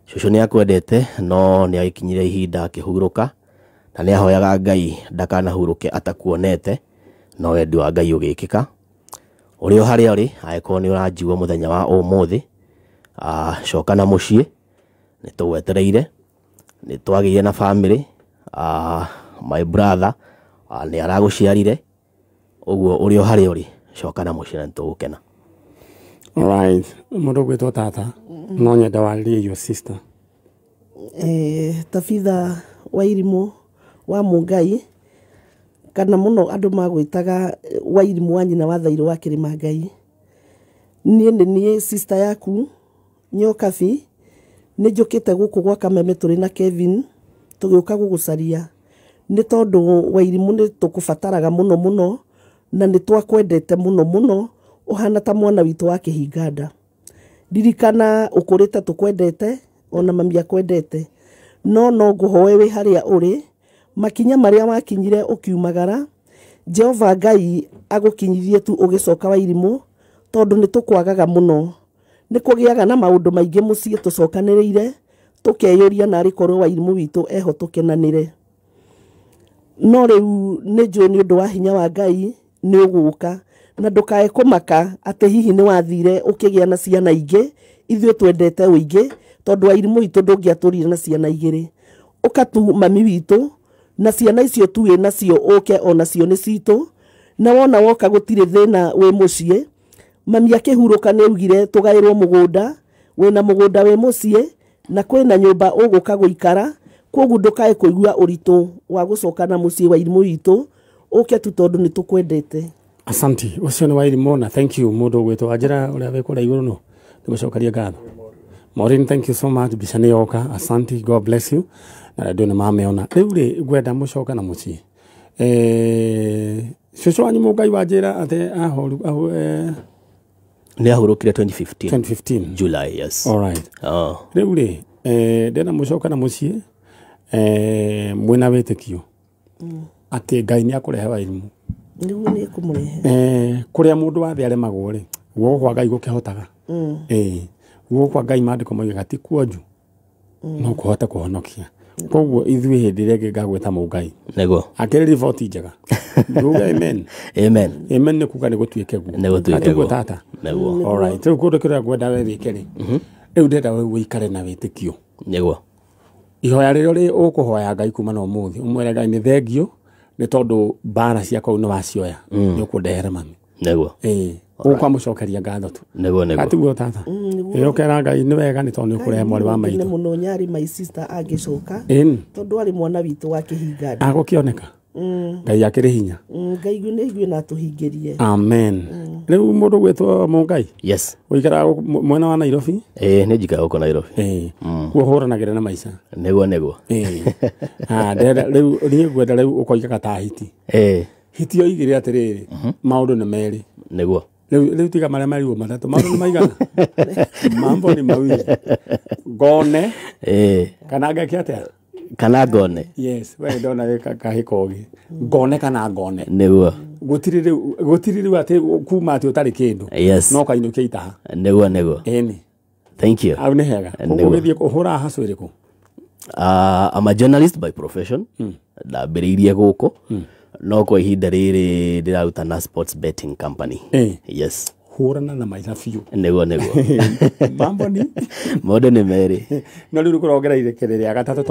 Cũcũ nĩ akwendete no nĩ agĩkinyire ihinda akĩhurũka na nĩ ahoyaga Ngai ndakanahurũke atakuonete, no wendi wa Ngai ũgĩkĩka. Ũrĩ o harĩa ũrĩ, angĩkorwo nĩ ũranjigua mũthenya wa ũmũthĩ, coka na mũciĩ, nĩ tũgwetereire, nĩ twagĩire na family, my brother nĩ aragũciarire, ũguo ũrĩ o harĩa ũrĩ, coka na mũciĩ na nĩ tũgũkena. Alright. Mũndũ gwĩtwo tata, no nyende warĩrie your sister. Tabitha Wairimũ wa Mũngai, Kana mũno andũ magwĩtaga Wairimũ wa nyina wa Thairũ wa Kĩrĩma Ngai. Niĩ nĩ niĩ sister yaku Nyokabi, nĩ njũkĩte gũkũ gwa Kameme tũrĩ na Kevin, tũgĩũka gũgũcaria nĩ tondũ Wairimũ nĩ tũkũbataraga mũno mũno, na nĩ twakwendete mũno mũno, ũhana ta mwana witũ wa kĩhinganda. Ririkana ũkũrĩte tũkwendete, ona mami akwendete, no no ngũhoe wĩ harĩa ũrĩ, makinya marĩa wakinyire ũkiumagara, Jehova Ngai agũkinyithie tu ũgĩcoka Wairimũ, tondũ nĩ tũkwagaga mũno. Nĩ kũgĩaga na maũndũ maingĩ mũciĩ tũcokanĩrĩire, tũkeyũria narĩ korwo Wairimũ witũ eho tũkenanĩre. No rĩu nĩ njũĩ nĩ ũndũ wa hinya wa Ngai nĩ ũgũka, na ndũkae kũmaka atĩ hihi nĩ wathire ũkĩgĩa na ciana ingĩ, ithuĩ twendete ũingĩ, tondũ Wairimũ witũ ndũngĩatũrire na ciana igĩrĩ. Ũka tu mami witũ, na ciana icio tu wĩ nacio ũke onacio nĩ citũ, na wona woka gũtirĩ thĩna wĩ mũciĩ. Mami akĩhurũka nĩ augire tũgaĩrwo mũgũnda, wĩna mũgũnda wĩ mũciĩ, na kwĩna nyũmba ũgũka gũikara, kwoguo ndũkae kũigua ũritũ wa gũcoka na mũciĩ Wairimũ witũ, ũke tu tondũ nĩ tũkwendete. Asanti, ũcio nĩ Wairimũ, na thank you mũndũ ũgwĩtwo Wanjĩra ũrĩa wĩ kũrĩa igũrũ no nĩgũcokaria ngatho. Maureen, thank you so much, mbica nĩ yoka, asanti, God bless you. Na andũ nĩ mamĩona. Rĩu rĩ, ngwenda mũcoka na mũciĩ. Cũcũ wanyu Mũngai Wanjĩra atĩ ahoru nĩ ahurũkire 2015. 2015 July, yes. All right. Rĩu rĩ, ndĩna mũcoka na mũciĩ, mwĩna wĩtĩkio atĩ Ngai nĩ akũrehe Wairimũ. Nĩguo nĩ ekũmũrehe. Kũrĩa mũndũ wa thĩ aremagwo rĩ, guoko kwa Ngai gũkĩhotaga. Guoko kwa Ngai maandĩko moigaga ti kuonju, no kũhote kũhonokia. Koguo ithuĩ hĩndĩ ĩrĩa ĩngĩ ngagwĩta Mũngai. Nĩguo. Akĩrĩ riboti njega. Nduga amen. Amen. Amen nĩ kuga nĩ gũtuĩke guo. Nĩ gũtuĩke Atiguo guo. tata. Nĩguo. All right. Rĩu kũndũ kĩrĩa ngwenda we wĩke rĩ, rĩu ndĩrenda we ũikare na wĩtĩkio. Nĩguo. Ihoya rĩrĩa rĩ ũkũhoya Ngai kuma na ũmũthĩ, ũmwĩre Ngai nĩ thengio nĩ tondũ mbara cia kũu nĩ wacioya, nĩ ũkũndehere mami. Nĩguo. Ũkwamũcokeria ngatho tu. Nĩguo nĩguo. Atiguo tata. Ũkera Ngai nĩ wega nĩ tondũ nĩ ũkũrehe mwarĩ wa maitũ. Nĩ mũno nyarĩ my sister angĩcoka, tondũ arĩ mwana witũ wa kĩhinganda. Agũkĩoneka. Ngai akĩrĩ hinya. Ngai nĩ aigue na atũhingĩrie. Amen. Rĩu mũndũ ũgwĩtwo Mũngai. Yes. Ũikaraga mwena wa Nairobi? Nĩ njikaraga gũkũ Nairobi. Kuo ũhũranagĩra na maica. Nĩguo nĩguo. Rĩu niĩ ngwenda rĩu ũkoigaga ta hiti. Hiti yoigire atĩrĩrĩ, maũndũ nĩ merĩ. Nĩguo. Rĩu tiga marĩa marigwo matatũ, maũndũ nĩ maigana. Mambo ni mawili. Ngone. Kana ngeke atĩa? Kana ngone. Yes, we ndona wĩ kahĩ kogi. Ngone kana ngone. Nĩguo. Gũtirĩ rĩu atĩ kuma atĩ ũtarĩ kĩndũ. Yes. No kainũkia itaha. Nĩguo nĩguo. Ĩni. Thank you. Au nĩ hega. Ũgĩthiĩ ũhũraga hustle ĩrĩkũ? I'm a journalist by profession. Ndambĩrĩirie gũkũ. No kwa ihinda rĩrĩ ndĩraruta na sports betting company. Yes. Hũrana na maica biũ. Nĩguo nĩguo. Mambo ni maũndũ nĩ merĩ. No rĩu kũrongereire kĩrĩ rĩa gatatũ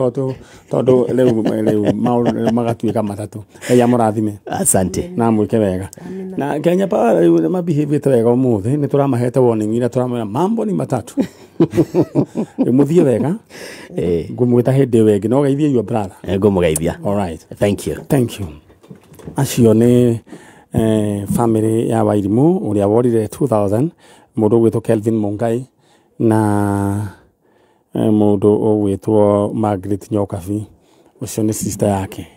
tondũ rĩu maũndũ magatuĩka matatũ. Ngai amũrathime. Asante. Na mwĩke wega. Na Kenya Power rĩu nĩ mabehave wega ũmũthĩ, nĩ tũramahete warning ira tũramwĩra mambo ni matatu. Rĩu mũthiĩ wega. Ngũmwĩta hĩndĩ ĩyo ĩngĩ no geithie your brother. Ngũmũgeithia. All right. Thank you. Thank you. Acio nĩ family ya Wairimũ ũrĩa worire 2000, mũndũ ũgwĩtwo Kelvin Mungai na mũndũ ũgwĩtwo Margaret Nyokabi, ũcio nĩ sister yake.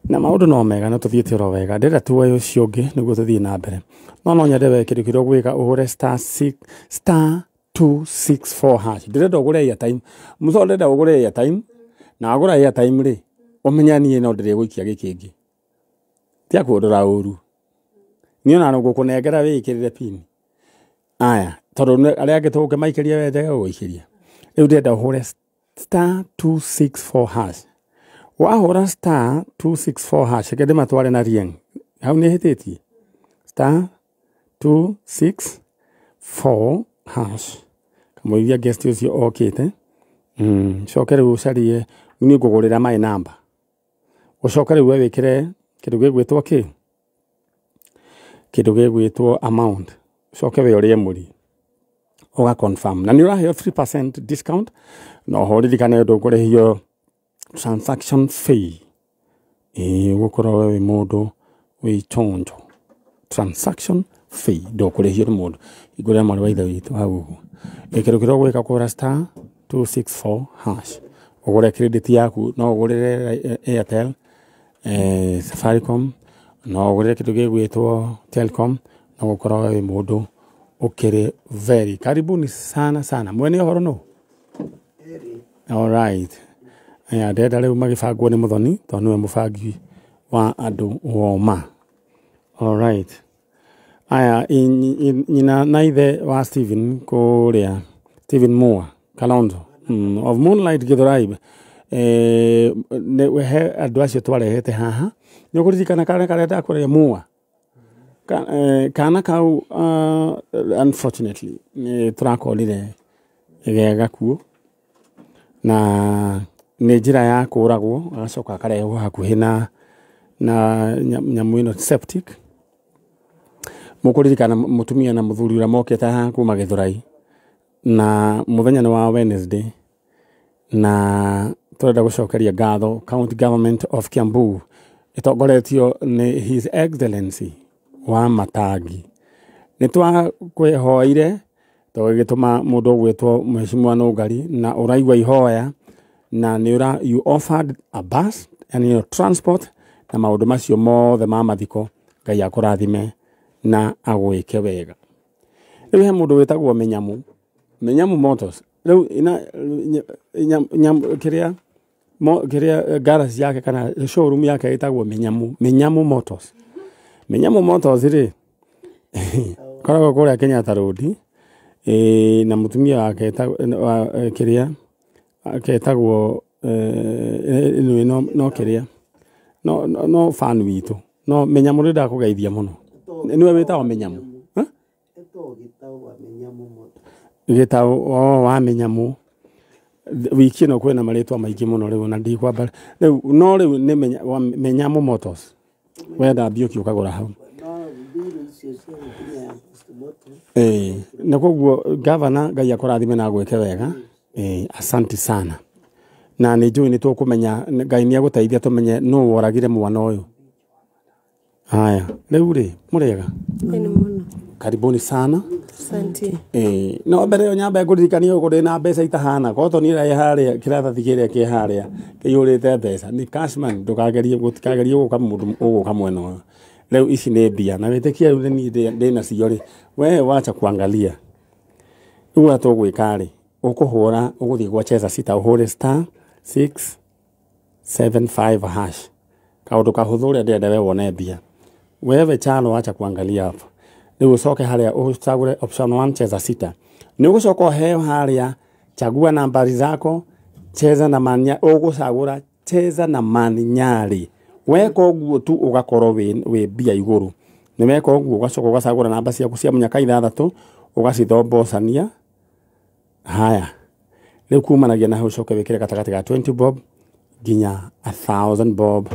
Na maũndũ no mega na tũthiĩte oro wega. Ndĩrenda tuoe ũcio ũngĩ nĩguo tũthiĩ na mbere. No nyende we kĩndũ kĩrĩa ũgwĩka ũhũre star 264 hash. Ndĩrenda ũgũre airtime. Mũthoo ndĩrenda ũgũre airtime, na wagũra airtime rĩ, ũmenye niĩ no ndĩrĩgũikia gĩkĩ kĩngĩ. Tia kũndora ũru. Niĩ ona no ngũkũnengera wĩĩkĩrĩre pin. Aya, tondũ arĩa angĩ tũgũkĩmaikĩria we njage gũgũikĩria. Rĩu ndĩrenda ũhũre star 264 hash. Wahũra star 264 hash, reke ndĩmatware na rieng. Hau nĩ hĩtĩtie. Star 264 hash. Kamũithia guest ũcio okĩte. Coke rĩu ũcarie niĩ ngũgũrĩra my number. Ũcoke rĩu we wĩkĩre kĩndũ gĩgwĩtwo kĩ? Kĩndũ gĩgwĩtwo amount. Ũcoke we ũrĩe mũri. Ũga confirm. Na nĩ ũraheo 3% discount. No ho ririkane ndũkũrĩhio transaction fee. Ũgũkorwo we wĩ mũndũ wĩ chonjo. Transaction fee ndũkũrĩhio nĩ mũndũ. Hingũrĩra mwarĩ wa ithe witũ hau ũguo. Kĩndũ kĩrĩa ũgwĩka kũhũra star 264 hash. Ũgũre credit yaku, no ũgũrĩre Airtel, Safaricom, no ũgũrĩre kĩndũ gĩgwĩtwo Telcom, no gũkorwo wĩ mũndũ ũkĩrĩ very. Karibuni sana sana. Mwene ũhoro nũ? All right. Aya, ndĩrenda rĩu magĩbangwo nĩ Mũthoni tondũ nĩwe mũbangi wa andũ woma. All right. Aya, nyina na ithe wa Stephen kũrĩa, Stephen Moore Kalonzo, of Moonlight Githurai. He andũ acio twarehete haha. Nĩ ũkũririkana kana karĩa ndakwĩrire Moore? Kana kau, unfortunately nĩ tũrakorire ge gakuũ, na nĩ njĩra ya kũragwo, agacoka akarehwo hakuhĩ na nyamũ ĩno septic. Mũkũririkana mũtumia na mũthuri ũrĩa mokĩte haha kuma Githurai, na mũthenya nĩ wa Wednesday, na tũrenda gũcokeria ngatho County Government of Kiambu ĩtongoretio nĩ His Excellency wa Matangi. Nĩ twakwĩhoire tũgĩtũma mũndũ ũgwĩtwo Mheshimiwa Nũngari, na ũraigua ihoya, na nĩ ũra you offered a bus and your transport na maũndũ macio mothe ma mathiko. Ngai akũrathime na agwĩke wega. Rĩu he mũndũ wĩtagwo Mĩnyamũ, Mĩnyamũ Motors. Rĩu kĩrĩa kĩrĩa garage yake kana showroom yake ĩtagwo Mĩnyamũ, Mĩnyamũ Motors. Mĩnyamũ Motors rĩ koragwo kũrĩa Kenyatta Road, na mũtumia wake kĩrĩa ketagwo no kĩrĩa no fan witũ. No Mĩnyamũ nĩ ndakũgeithia mũno. Nĩwe wĩtagwo Mĩnyamũ. Gĩtaũ wa Mĩnyamũ. Wiki ĩno kwĩna marĩtwa maingĩ mũno rĩu na ndikwamba rĩu, no rĩu nĩ Mĩnyamũ Motors. Wenda mbiũki ũkagũra hau. Na koguo gavana Ngai akũrathime na agwĩke wega. Asante sana. Na nĩ njũĩ nĩ tũkũmenya, Ngai nĩ agũteithia tũmenye nũ woragire mwana ũyũ. Haya, rĩu rĩ, mũrĩega? Karibuni sana. Asante. No mbere ĩyo nyambe ngũririkanie ũguo ndĩ na mbeca itahana. Koto niĩ ĩrĩa harĩa kĩratathi kĩrĩa kĩ harĩa kĩiyũrĩte mbeca. Nĩ cashman, ndũkagerie gũtikagerie gũka mũndũ ũgũka mwena ũyũ. Rĩu ici nĩ mbia na wĩtĩkie rĩu niĩ ndĩ nacio rĩ, we wacha kuangalia. Rĩu ũrĩa tũgwĩka rĩ, ũkũhũra ũgũthiĩ gwa Cheza Sita ũhũre star 675 hash. Kaũndũ kahũthũ ũrĩa ndĩrenda we wone mbia. Wewe Chalo wacha kuangalia hapo. Rĩu ũcoke harĩa ũcagũre option 1 Cheza Sita. Nĩ ũgũcoka ũheo harĩa chagua nambari zako, cheza na manya, ũgũcagũra cheza na Maninyari. Weka ũguo tu ũgakorwo wĩ mbia igũrũ. Nĩ weka ũguo ũgacoka ũgacagũra namba ciaku cia mũnyaka 6 ũgacithombocania. Haya. Rĩu kumanagia na hau ũcoke wĩkĩre gatagatĩ ga 20 bob nginya 1000 bob.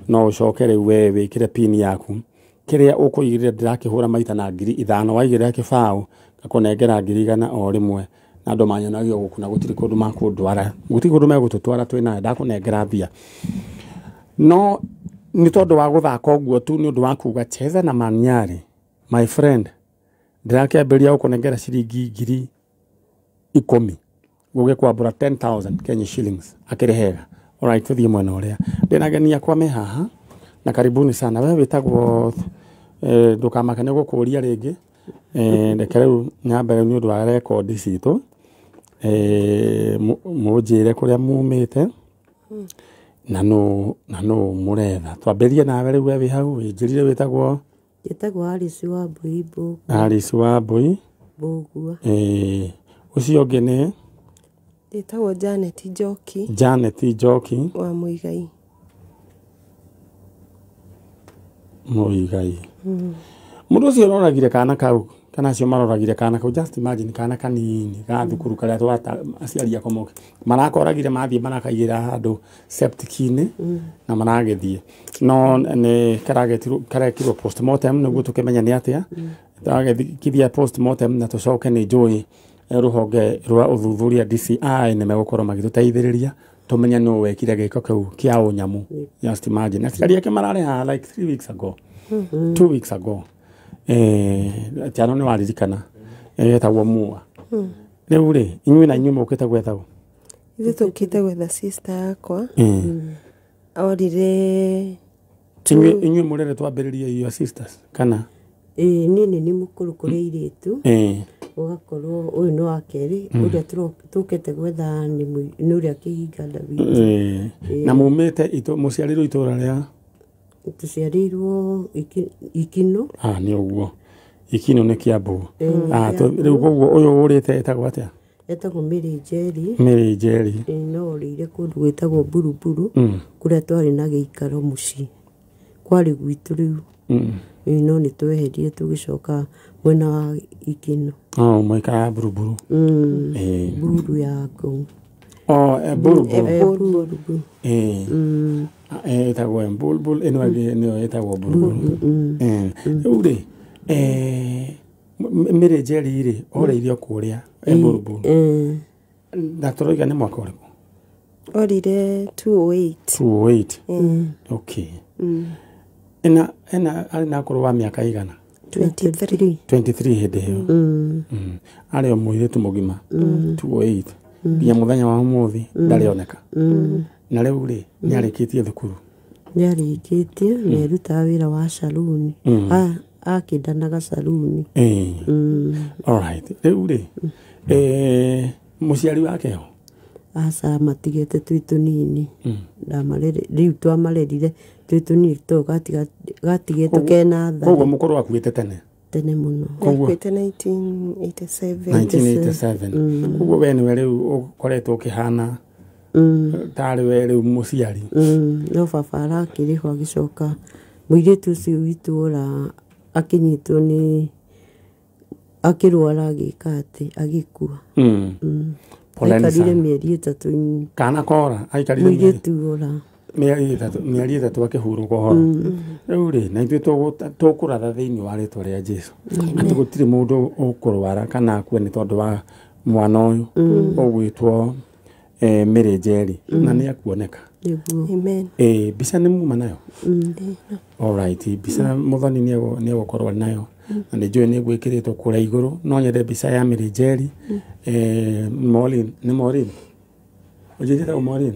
No ũcoke rĩu we wĩkĩre pin yaku. Kĩrĩa ũkũigĩrĩra ndĩrakĩhũra maita na 5,000 waigĩrĩra kĩbaũ ngakũnengera 100,000 o rĩmwe, na andũ manyonagia gũkũ na gũtirĩ kũndũ makũndwara, gũtirĩ kũndũ megũtũtwara twĩ nawe, ndakũnengera mbia. No nĩ tondũ wa gũthaka ũguo tu nĩ ũndũ wa kuga cheza na Maniari, my friend, ndĩrakĩambĩrĩria gũkũnengera ciringi 10,000 gũgĩkwambũra 10,000 Kenya shillings akĩrĩ hega. Alright, tũthiĩ mwena ũrĩa ndĩna ageni akwa me haha na karibuni sana. We wĩtagwo ndũkamake nĩ gũkũria rĩngĩ. Reke rĩu nyambe rĩu nĩ ũndũ wa rekondi citũ, mũnjĩre kũrĩa mumĩte na nũ mũretha. Twambĩrĩrie nawe rĩu we wĩ hau, wĩnjĩrire wĩtagwo? Njĩtagwo Alice wa Mbui Mbũgua. Alice wa Mbui Mbũgua. Ũcio ũngĩ nĩ? Njĩtagwo Janet Njoki. Janet Njoki wa Mũigai. Mũigai. Mũndũ ũcio ũroragire kana kau, kana acio maroragire kana kau, just imagine kana kanini ga thukuru karĩa twata aciari ako moke. Marakoragire mathiĩ marakaigĩra handũ septic-inĩ na maragĩthiĩ. No nĩ karekirwo postmortem nĩguo tũkĩmenye nĩ atĩa. Twagĩthikithia postmortem na tũcoke nĩ njũĩ rũhonge rwa ũthuthuria DCI nĩ megũkorwo magĩtũteithĩrĩria Tũmenye nũ wekire gĩko kĩu kĩa ũnyamu. Just imagine. Aciari ake mararĩ haha like 3 weeks ago. 2 weeks ago. Tiano nĩ waririkana. Etagwo Mua. Rĩu rĩ, inyuĩ na inyuĩ mũkĩte gwetha ũ? Ithuĩ tũkĩte gwetha sister yakwa. Orire Inyuĩ mũrere twambĩrĩrie your sisters kana? Ĩĩ, niĩ nĩ niĩ mũkũrũ kũrĩ airĩtu. Ũgakorwo ũyũ nĩ wa kerĩ, ũrĩa tũkĩte gwetha nĩ ũrĩa kĩhinga witũ. Na mumĩte mũciarĩirwo itũra rĩa? Tũciarĩirwo Ikino. Nĩ ũguo. Ikino nĩ Kiambu. Rĩu koguo ũyũ ũrĩte etagwo atĩa? Etagwo Mary Njeri. Mary Njeri. No ũrĩire kũndũ gwĩtagwo Buruburu, kũrĩa twarĩ na gĩikaro mũciĩ. Kwarĩ gwitũ rĩu. No nĩ tweherire tũgĩcoka mwena wa Ikino. Mũikaraga Buruburu. Bururu ya Ngong. Buruburu. Buruburu. Ĩtagwo Mbulbul, ĩno ĩngĩ nĩyo ĩtagwo Buruburu. Rĩu rĩ, Mary Njeri rĩ, orĩirio kũrĩa Buruburu. Na tũroiga nĩ mwaka ũrĩkũ? Orire 208. 208. Okay. Ena arĩ na ũkũrũ wa mĩaka igana? 23. 23 hĩndĩ ĩyo. Arĩ o mũirĩtu mũgima. 208. Nginya mũthenya wa ũmũthĩ ndarĩoneka. Na rĩu rĩ, nĩ arĩkĩtie thukuru? Nĩ arĩkĩtie, nĩ arutaga wĩra wa saluni. Akĩndanaga saluni. All right. Rĩu rĩ, mũciari wake ho? Aca, matigĩte twĩ tũnini. Rĩu twamarerire twĩ tũnini tondũ gatigĩtwo kena tha. Koguo mũkũrũ akuĩte tene? Tene mũno. Akuĩte 1987. 1987. Koguo we nĩwe rĩu ũkoretwo ũkĩhana tarĩ we rĩu mũciari. No baba arakĩrĩhwo agĩcoka mũirĩtu ũcio witũ ora akĩnyitwo nĩ akĩrwara agĩka atĩ agĩkua. Aikarire mĩeri 3. Kana kora aikarire mũirĩtu ora mĩeri 3 akĩhurũka ũhoro. Rĩu rĩ, na ithuĩ tũkũratha thĩinĩ wa rĩtwa rĩa Jesũ atĩ gũtirĩ mũndũ ũkũrwara kana akue nĩ tondũ wa mwana ũyũ ũgwĩtwo Mary Njeri, na nĩ akuoneka. Amen. Mbica nĩ muma nayo? All right, mbica mũthoni nĩ egũkorwo nayo. Na nĩ njũĩ nĩ gwĩkĩrĩtwo kũrĩa igũrũ. No nyende mbica ya Mary Njeri. Maureen, nĩ Maureen? Ũnjĩtĩte Maureen?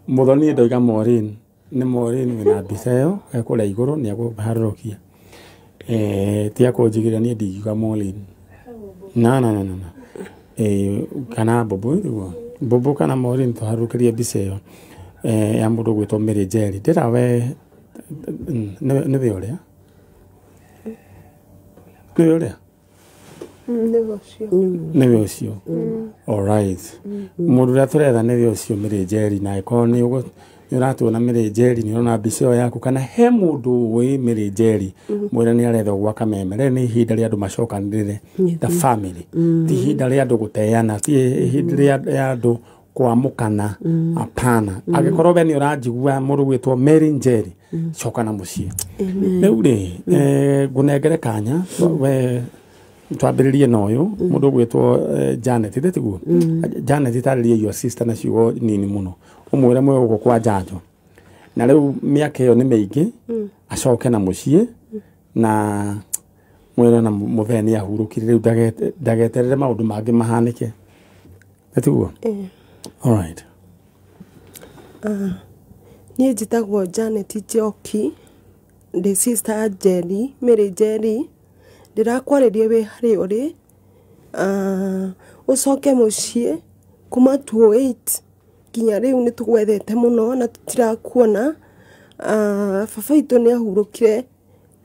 Mũthoni ndoiga Maureen. Nĩ Maureen wĩna mbica ĩyo kũrĩa igũrũ nĩ egũharũrũkia. Ti akũnjigĩrĩra niĩ ndingiuga Maureen. Na. Kana Bobo nĩguo. Bobo kana Maureen tũharũrũkĩrie mbica ĩyo ya mũndũ ũgwĩtwo Mary Njeri. Ndĩra we nĩwe ũrĩa? Nĩwe ũrĩa? Nĩwe ũcio. All right. Mũndũ ũrĩa tũretha nĩwe ũcio Mary Njeri, na angĩkorwo nĩ ũratuona Mary Njeri, nĩ ũrona mbica ĩyo yaku, kana he mũndũ ũĩ Mary Njeri, mwĩre nĩ arethwo gwa Kameme. Rĩrĩ nĩ ihinda rĩa andũ macokanĩrĩre, the family. Ti ihinda rĩa andũ gũteana, ti ihinda rĩa andũ kwamũkana, hapana. Angĩkorwo we nĩ ũranjigua mũndũ ũgwĩtwo Mary Njeri, coka na mũciĩ. Rĩu rĩ, ngũnengere kanya we twambĩrĩrie na ũyũ mũndũ ũgwĩtwo Janet, ithĩ tiguo? Janet, tarĩrie your sister na ciugo nini mũno, ũmwĩre mwĩ gũkũ kwa njanjo, na rĩu mĩaka ĩyo nĩ mĩingĩ, acoke na mũciĩ, na mwĩre na mũthee nĩ ahurũkire rĩu, ndageterere maũndũ mangĩ mahanĩke. Tiguo? All right. Niĩ njĩtagwo Janet Njoki, ndĩ sister ya Njeri, Mary Njeri. Ndĩrakwarĩria wĩ harĩa ũrĩ, ũcoke mũciĩ kuma 208 nginya rĩu nĩ tũgwethete mũno na tũtirakuona. Baba witũ nĩ ahurũkire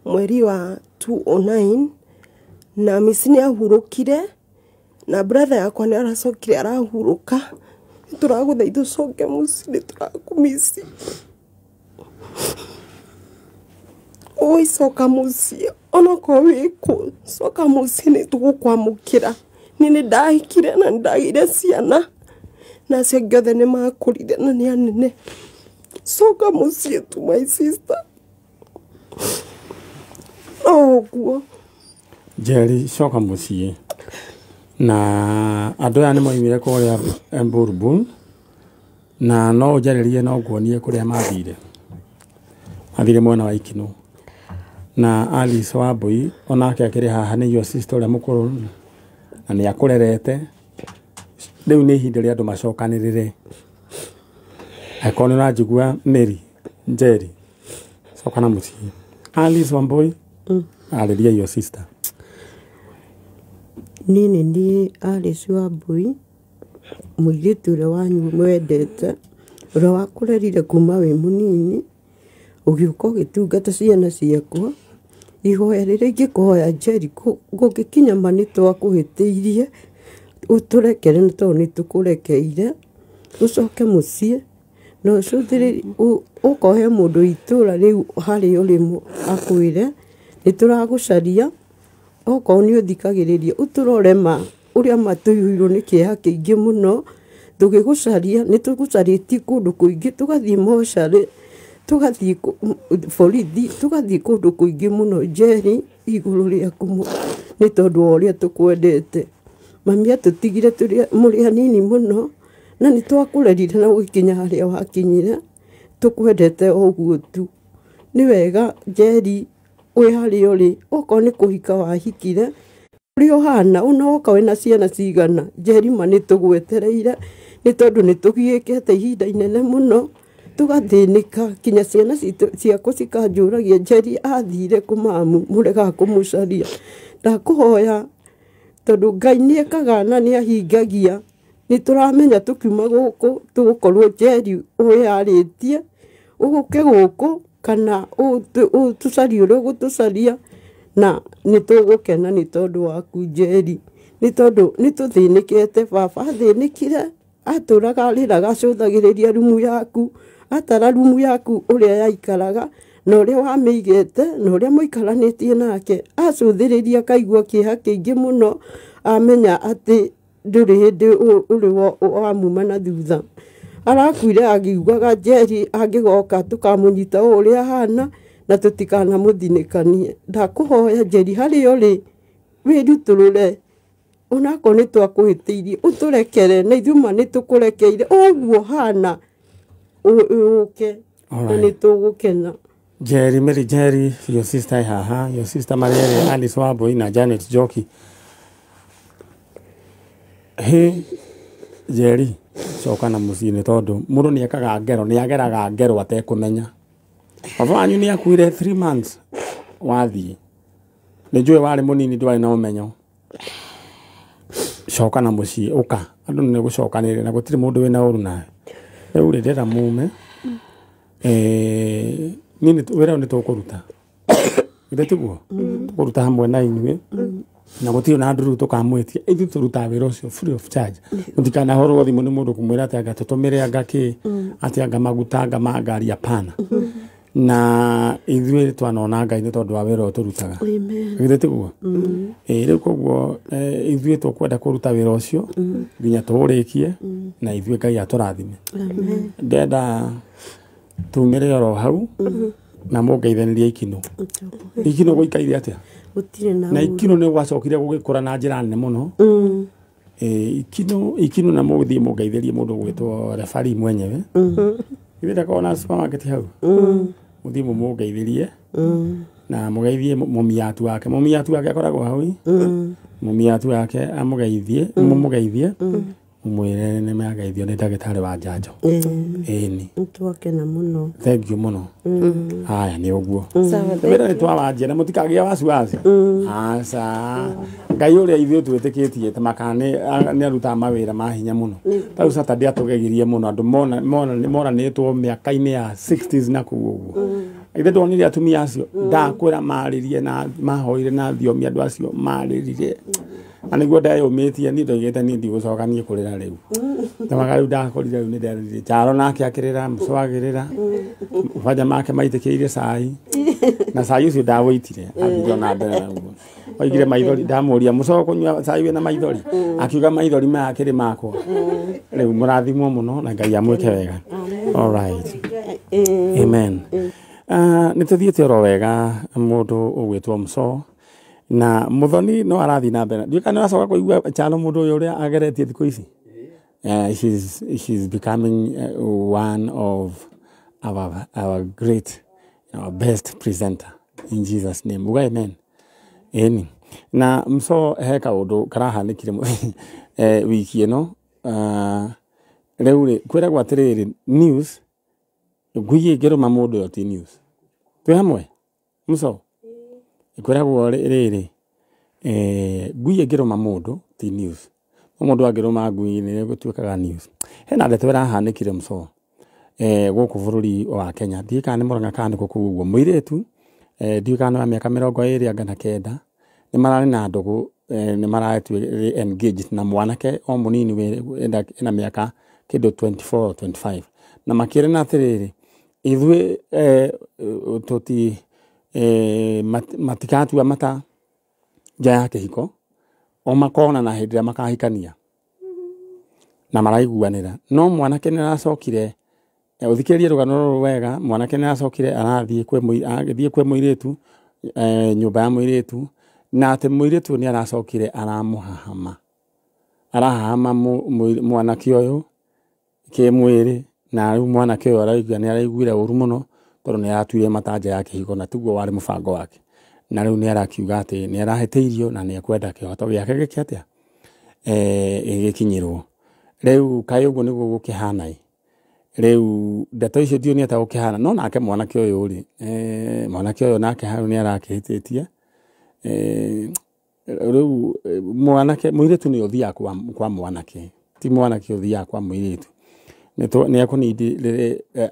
mweri wa 209 na misi nĩ ahurũkire na brother yakwa nĩ aracokire arahurũka. Tũragũthaitha ũcoke mũciĩ, nĩ tũrakũmisi. Oi, coka mũciĩ, onokorwo wĩ kũ, coka mũciĩ nĩ tũgũkwamũkĩra. Niĩ nĩ ndahikire na nĩ ndagĩire ciana, na acio angĩ othe nĩ makũrire na nĩ anene. Coka mũciĩ tu my sister. No ũguo. Njeri, coka mũciĩ. Na andũ aya nĩ moimire kũrĩa Mbulbul, Na no ũnjarĩrie no nguonie kũrĩa mathire. Mathire mwena wa Ikinũ. Na Alice Wambui onake akĩrĩ haha nĩ your sister ũrĩa mũkũrũ na nĩ akũrerete. Rĩu nĩ ihinda rĩa andũ macokanĩrĩre. Angĩkorwo nĩ ũranjigua Mary Njeri, coka na mũciĩ. Alice Wambui, arĩria your sister. Niĩ nĩ niĩ Alice Wambui, mũirĩtu ũrĩa wanyu mwendete, ũrĩa wakũrerire kuma wĩ mũnini, ũgĩũka ũgĩtungata ciana ciakwa. Ihoya rĩrĩa ingĩkũhoya Njeri, gũngĩkinya ma nĩ twakũhĩtĩirie, ũtũrekere nĩ tondũ nĩ tũkũrekeire, ũcoke mũciĩ na ũcũthĩrĩrie ũkohe mũndũ itũra rĩu harĩa ũrĩ akwĩre nĩ tũragũcaria, okorwo nĩ ũthikagĩrĩria ũtũrore ma ũrĩa ma tũiyũirwo nĩ kĩeha kĩingĩ mũno, tũgĩgũcaria nĩ tũgũcarĩtie kũndũ kũingĩ, tũgathiĩ mocarĩ, tũgathiĩ borithi, tũgathiĩ kũndũ kũingĩ mũno Njeri igũrũ rĩaku nĩ tondũ wa ũrĩa tũkwendete. Mami atũtigire mũrĩ anini mũno na nĩ twakũrerire na ũgĩkinya harĩa wakinyire, tũkwendete o ũguo tu. Nĩ wega Njeri wĩ harĩa ũrĩ, okorwo nĩ kũhika wahikire, ũrĩa ũhana ona woka wĩna ciana cigana, Njeri ma nĩ tũgwetereire nĩ tondũ nĩ tũgiĩkĩte ihinda inene mũno, tũgathĩnĩka kinya ciana ciakwa cikanjũragia Njeri athire kũ mamu, mũregaga kũmũcaria. Ndakũhoya tondũ Ngai nĩ ekaga na nĩ ahingagia, nĩ tũramenya tũkiuma gũkũ tũgũkorwo Njeri wĩyarĩtie, ũgũke gũkũ kana ũtũcarie ũrĩa ũgũtũcaria, na nĩ tũgũkena nĩ tondũ waku Njeri, nĩ tondũ nĩ tũthĩnĩkĩte. Baba athĩnĩkire, atũraga arĩraga acũthagĩrĩria rumu yaku, atara rumu yaku ũrĩa yaikaraga na ũrĩa wamĩigĩte na ũrĩa mũikaranĩtie nake, acũthĩrĩria akaigua kĩeha kĩingĩ mũno, amenya atĩ ndũrĩ hĩndĩ ũrĩ wamuma na thutha. Arakuire akiugaga Njeri angĩgoka tũkamũnyita o ũrĩa ahana na tũtikanamũthinĩkanie. Ndakũhoya Njeri harĩa ũrĩ wĩrutũrũre, onakorwo nĩ twakũhĩtĩirie ũtũrekere na ithuĩ ma nĩ tũkũrekeire ũguo hana ũke na nĩ tũgũkena. Njeri, Mary Njeri, your sister haha, your sister Mariere, Alice Wambui na Janet Njoki. Hĩ Njeri, coka na mũciĩ nĩ tondũ mũndũ nĩ ekaga ngero, nĩ ageraga ngero atekũmenya. Baba wanyu nĩ akuire 3 months wathiĩ. Nĩ njũĩ warĩ mũnini ndwarĩ na ũmenyo. Coka na mũciĩ, ũka. Andũ nĩ gũcokanĩrĩra na gũtirĩ mũndũ wĩna ũru nawe. Rĩu rĩ ndĩrenda mume. Niĩ wĩra ũyũ nĩ tũkũruta. Githĩ tiguo? Tũkũruta hamwe na inyuĩ. Na gũtirĩ na andũ rĩu tũkamwĩtia. Ithuĩ tũrutaga wĩra ũcio free of charge. Mũtikanahũrwo thimũ nĩ mũndũ kũmwĩra atĩ anga tũtũmĩre anga kĩ, atĩ anga maguta anga ma ngari, hapana. Na ithuĩ twanona Ngai nĩ tondũ wa wĩra ũyũ tũrutaga. Githĩ tiguo? Rĩu koguo ithuĩ tũkwenda kũruta wĩra ũcio nginya tũũrĩkie na ithuĩ Ngai atũrathime. Ndenda tumĩre oro hau na mũngeithanĩrie Ikinũ. Ikinũ gũikaire atĩa? Gũtirĩ na Ikinũ nĩ gwacokire gũgĩkũra na njĩra nene mũno. Ikinũ na mũgũthiĩ mũngeithĩrie mũndũ ũgwĩtwo referee mwenyewe. Ithuĩ ndakoragwo na supermarket hau. Mũthiĩ mũmũngeithĩrie na mũgeithie mũmiatu wake. Mũmiatu wake akoragwo hau. Mũmiatu wake amũgeithie, mũmũgeithie, mũmwĩre nĩ mageithio nĩ ndagĩtarĩ wa njanjo. Ĩni. Nĩtwakena mũno. Thank you mũno. Haya nĩ ũguo. Wĩra nĩ twawanjia na mũtikagĩa wasiwasi. Aca. Ngai ũrĩa ithuĩ twĩtĩkĩtie ta maka nĩ arutaga mawĩra ma hinya mũno. Ta rĩu Saturday atũgegirie mũno andũ moranĩtwo mĩaka-inĩ ya 60s na kũu ũguo. Ithe ndonire atumia acio ndakwĩra marĩrie na mahoire na thiomi andũ acio marĩrire. Na nĩguo ndeyũmĩtie niĩ ndoigĩte niĩ ndigũcoka niĩ kũrĩra rĩu. Tamaga rĩu ndakorire rĩu nĩ nderĩrire. Charo nake akĩrĩra, Mũco agĩrĩra, banja make maitĩkĩire cai. Na cai ũcio ndawĩitire, athire ona mbere naguo. Oigire maithori, ndamũria Mũco kũnyua cai wĩna maithori, akiuga maithori maya akĩrĩ makwa. Rĩu mũrathimwo mũno na Ngai amwĩke wega. All right. Amen. Nĩ tũthiĩte oro wega mũndũ ũgwĩtwo Mũco na Muthoni no arathiĩ na mbere. Ndiũĩ kana nĩ ũracoka kũigua Chalo mũndũ ũyũ ũrĩa ageretie thikũ ici. She's becoming one of our great, our best presenter in Jesus name. Uga amen. Eni na mso he kaundu karahanikire wiki ino. Riu ri kwiragwo atiriri, news ngui ingiruma mundu yo ti news. Twi hamwe mso kwiragwo riri ngui ingiruma mundu ti news, no mundu angiruma ngui ni gutuikaga news. Hena ndeto irahanikire mso guku bururi wa Kenya, ndiĩ kana nĩ Murang'a kana nĩ kũ kũu ũguo, mũirĩtu ndiũĩ kana nĩ wa mĩaka 29 nĩ mararĩ na ndũgũ, nĩ maratuĩ engaged na mwanake o mũnini ena mĩaka kĩndũ 24 25, na makĩrana atĩrĩrĩ, ithuĩ tũti matikatua mata nja ya kĩhiko, o makona na hĩndĩ ĩrĩa makahikania na maraiguanĩra. No mwanake nĩ aracokire, ũthikĩrĩrie rũgano rũrũ wega, mwanake nĩ aracokire arathiĩ kwĩ mũirĩtu, nyũmba ya mũirĩtu, na atĩ mũirĩtu nĩ aracokire aramũhahama, arahahama mwanake ũyũ kĩmwĩrĩ, na rĩu mwanake ũyũ araigua nĩ araiguire ũru mũno tondũ nĩ aratuire mata nja ya kĩhiko na tiguo warĩ mũbango wake, na rĩu nĩ arakiuga atĩ nĩ arahĩtĩirio na nĩ ekwenda kĩhoto gĩake gĩke atĩa, gĩkinyĩrwo. Rĩu kaĩ ũguo nĩguo gũkĩhana ĩ. Rĩu ndeto icio ndiũĩ nĩ atĩa gũkĩhana, no nake mwanake ũyũ rĩ, mwanake ũyũ nake hau nĩ arakĩhĩtĩtie. Rĩu mwanake mũirĩtu nĩ ũthiaga kwa mwanake, ti mwanake ũthiaga kwa mũirĩtu. Nĩ ekũnindi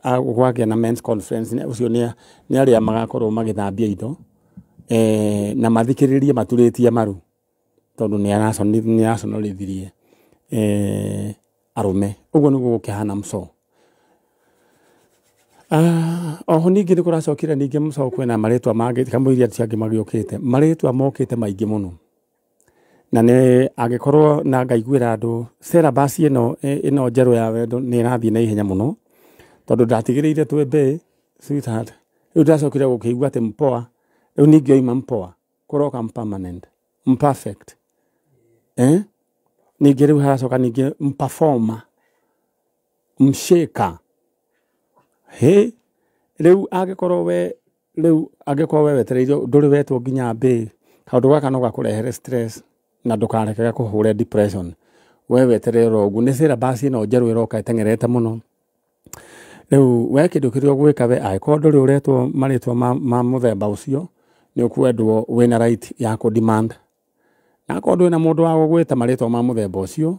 gwagĩa na men's conference, ũcio nĩ arĩa magakorwo magĩthambia indo, na mathikĩrĩrie maturĩtie maru, tondũ nĩ araconorithirie arũme. Ũguo nĩguo gũkĩhana mso. Oho ningĩ nĩ kũracokire ningĩ mso kwĩna marĩtwa mangĩ kamũiria acio angĩ magĩũkĩte, marĩtwa mokĩte maingĩ mũno, na nĩ angĩkorwo na ngaiguĩra andũ syllabus ĩno njerũ ya wendo nĩ ĩrathiĩ na ihenya mũno, tondũ ndatigĩrĩire twĩ sweetheart. Rĩu ndacokire gũkĩigua atĩ mpoa, rĩu ningĩ oima mpoa kũroka mpermanent, mperfect, ningĩ rĩu haracoka ningĩ mperformer, msheka. He rĩu angĩkorwo we rĩu angĩkorwo we wetereire ndũrĩ wetwo nginya mbĩ, kaũndũ gaka no gakũrehere stress na ndũkareke gakũhũre depression. We weterere ũguo, nĩ syllabus ĩno njerũ ĩroka ĩteng'erete mũno. Rĩu we kĩndũ kĩrĩa ũgwĩka we, angĩkorwo ndũrĩ ũretwo marĩtwa ma mũthemba ũcio, nĩ ũkwendwo wĩna right ya kũ demand, na akorwo ndũrĩ na mũndũ wa gũgwĩta marĩtwa ma mũthemba ũcio,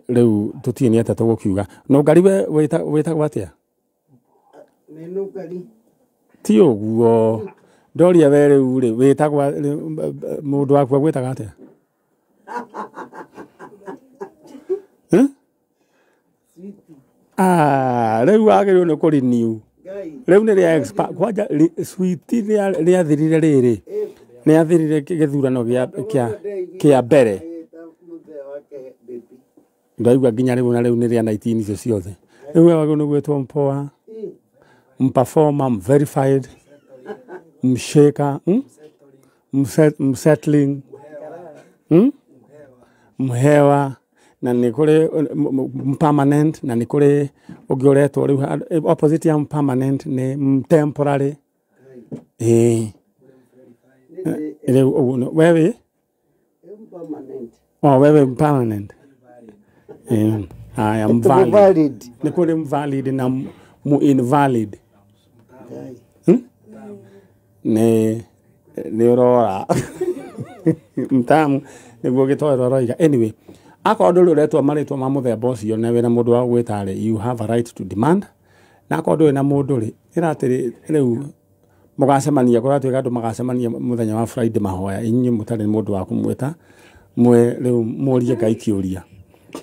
rĩu tũtiĩ nĩ atĩa tũgũkiuga. No ngari we wĩtagwo atĩa? Ti ũguo ndoria we rĩu rĩ wĩtagwo mũndũ waku agwĩtaga atĩa? Rĩu wagĩrĩirwo nĩ kũ renew. Rĩu nĩ rĩa expire kwanja, sweet rĩathirire rĩrĩ, rĩathirire gĩthurano kĩa mbere, ndaigua nginya rĩu, na rĩu nĩ rĩa 19 icio ciothe. Rĩu we wagĩrĩirwo nĩ gwĩtwo mpoa, mperformer, mverified, msheka, msettling, mhewa, na nĩ kũrĩ mpermanent, na nĩ kũrĩ ũngĩ ũretwo rĩu opposite ya mpermanent nĩ mtemporary. Rĩu ũguo wewe wewe mpermanent. I am valid. Nĩ kũrĩ valid na mu invalid. Nĩ ũrora mtamu nĩguo gĩtoero aroiga. Anyway, akorwo ndũrĩ ũretwo marĩtwa ma mũthemba ũcio na wĩna mũndũ wa gũgwĩta rĩ, you have a right to demand. Na akorwo ndũrĩ na mũndũ rĩ, ĩra atĩrĩ rĩu mũgacemania, kũratuĩka andũ magacemania mũthenya wa Friday mahoya, inyuĩ mũtarĩ mũndũ wa kũmwĩta, mwe rĩu mũrie Ngai kĩũria.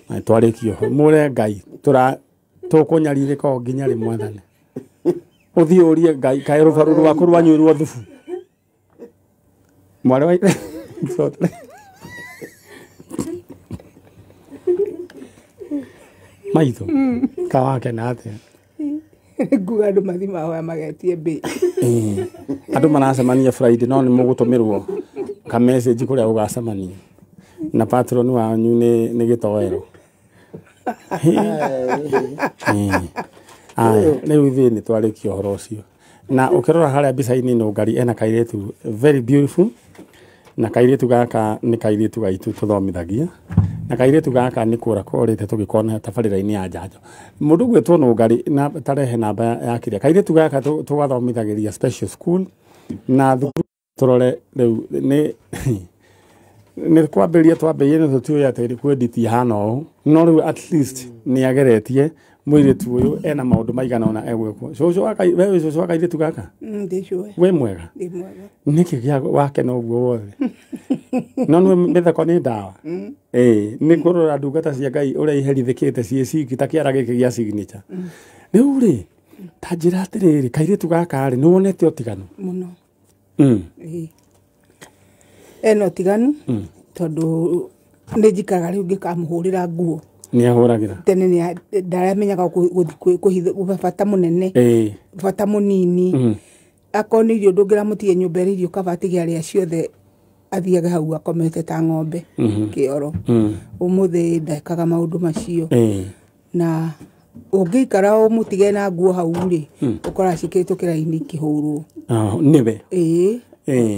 Na twarĩkia ho, mũre Ngai tũkũnyarirĩka o nginya rĩ Mwathani. Ũthiĩ ũrie Ngai kaĩ rũbaru rwaku rwanyuirwo thubu. Mwarĩ wa maitho kawakena atĩa? Nguga andũ mathiĩ mahoya magetie mbĩ. Andũ maracemania Friday, no nĩ mũgũtũmĩrwo ka message kũrĩa ũgacemania na patron wanyu nĩ gĩtoero. Aya rĩu ithuĩ nĩ twarĩkia ũhoro ũcio. Na ũkĩrora harĩa mbica-inĩ Nũngari ena kairĩtu very beautiful, na kairĩtu gaka nĩ kairĩtu gaitũ tũthomithagia, na kairĩtu gaka nĩ kũra korĩte tũgĩkona tabarĩra-inĩ ya njanjo. Mũndũ ũgwĩtwo Nũngari na tarehe namba ya kĩrĩa kairĩtu gaka tũgathomithagĩria special school na thukuru. Tũrore rĩu nĩ kwambĩrĩria twambĩrĩrie nĩ tũtiũĩ atĩ kwenditi ihana ũũ, no rĩu at least nĩ ageretie mũirĩtu ũyũ ena maũndũ maigana ũna egwĩkwo. Cũcũ wa we wĩ cũcũ wa kairĩtu gaka? Ndĩcũe. Wĩ mwega? Ndĩ mwega. Nĩkĩ gĩa wakena ũguo wothe? No nĩ mĩtheko nĩ ndawa. Ĩĩ nĩ kũrora ndungata cia Ngai ũrĩa iherithĩkĩte ciĩ ciki ta kĩara gĩkĩ gĩa signature. Rĩu rĩ ta njĩra atĩrĩrĩ, kairĩtu gaka rĩ nĩ wonete ũtiganu mũno? Ĩĩ. Ena ũtiganu tondũ nĩ njikaraga rĩu ngĩkamũhũrĩra nguo. Nĩ ahũragĩra? Tene nĩ ndaramenyaga kũhitha bata mũnene, bata mũnini. Akorwo nĩ irio ndũngĩramũtigia nyũmba ĩrĩ irio kaba atige arĩa ciothe athiage hau akomete ta ng'ombe kĩoro. Ũmũthĩ ndekaga maũndũ macio. Na ũngĩikara ũmũtige na nguo hau rĩ, ũkoraga ciĩkĩrĩtwo kĩraini ikĩhũrwo. Nĩwe? Ĩĩ.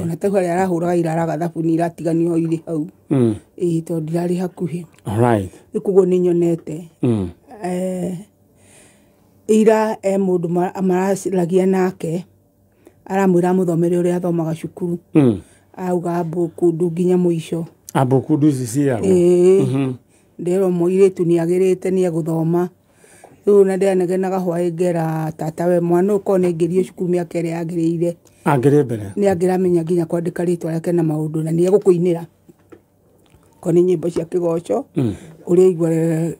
Ona ta harĩa arahũraga iraraga thabuni iratiganio irĩ hau. Ĩĩ tondũ ndirarĩ hakuhĩ. Alright. Rĩu koguo nĩ nyonete. Ira e mũndũ maraciragia nake aramwĩra amũthomere ũrĩa athomaga cukuru. Auga mbukundu nginya mũico. Mbukundu ici ciagwo? Ĩĩ. Ndĩrwo mũirĩtu nĩ agĩrĩte nĩ egũthoma. Rĩu ona ndĩranegenaga hwaĩ ngera tata we mwana ũyũ korwo nĩ aingĩrio cukuru mĩaka ĩrĩa yagĩrĩire. Angĩrĩ mbere? Nĩ angĩramenya nginya kwandĩka rĩtwa rĩake na maũndũ na nĩ egũkũinĩra. Korwo nĩ nyĩmbo cia kĩgoco, ũrĩa aigua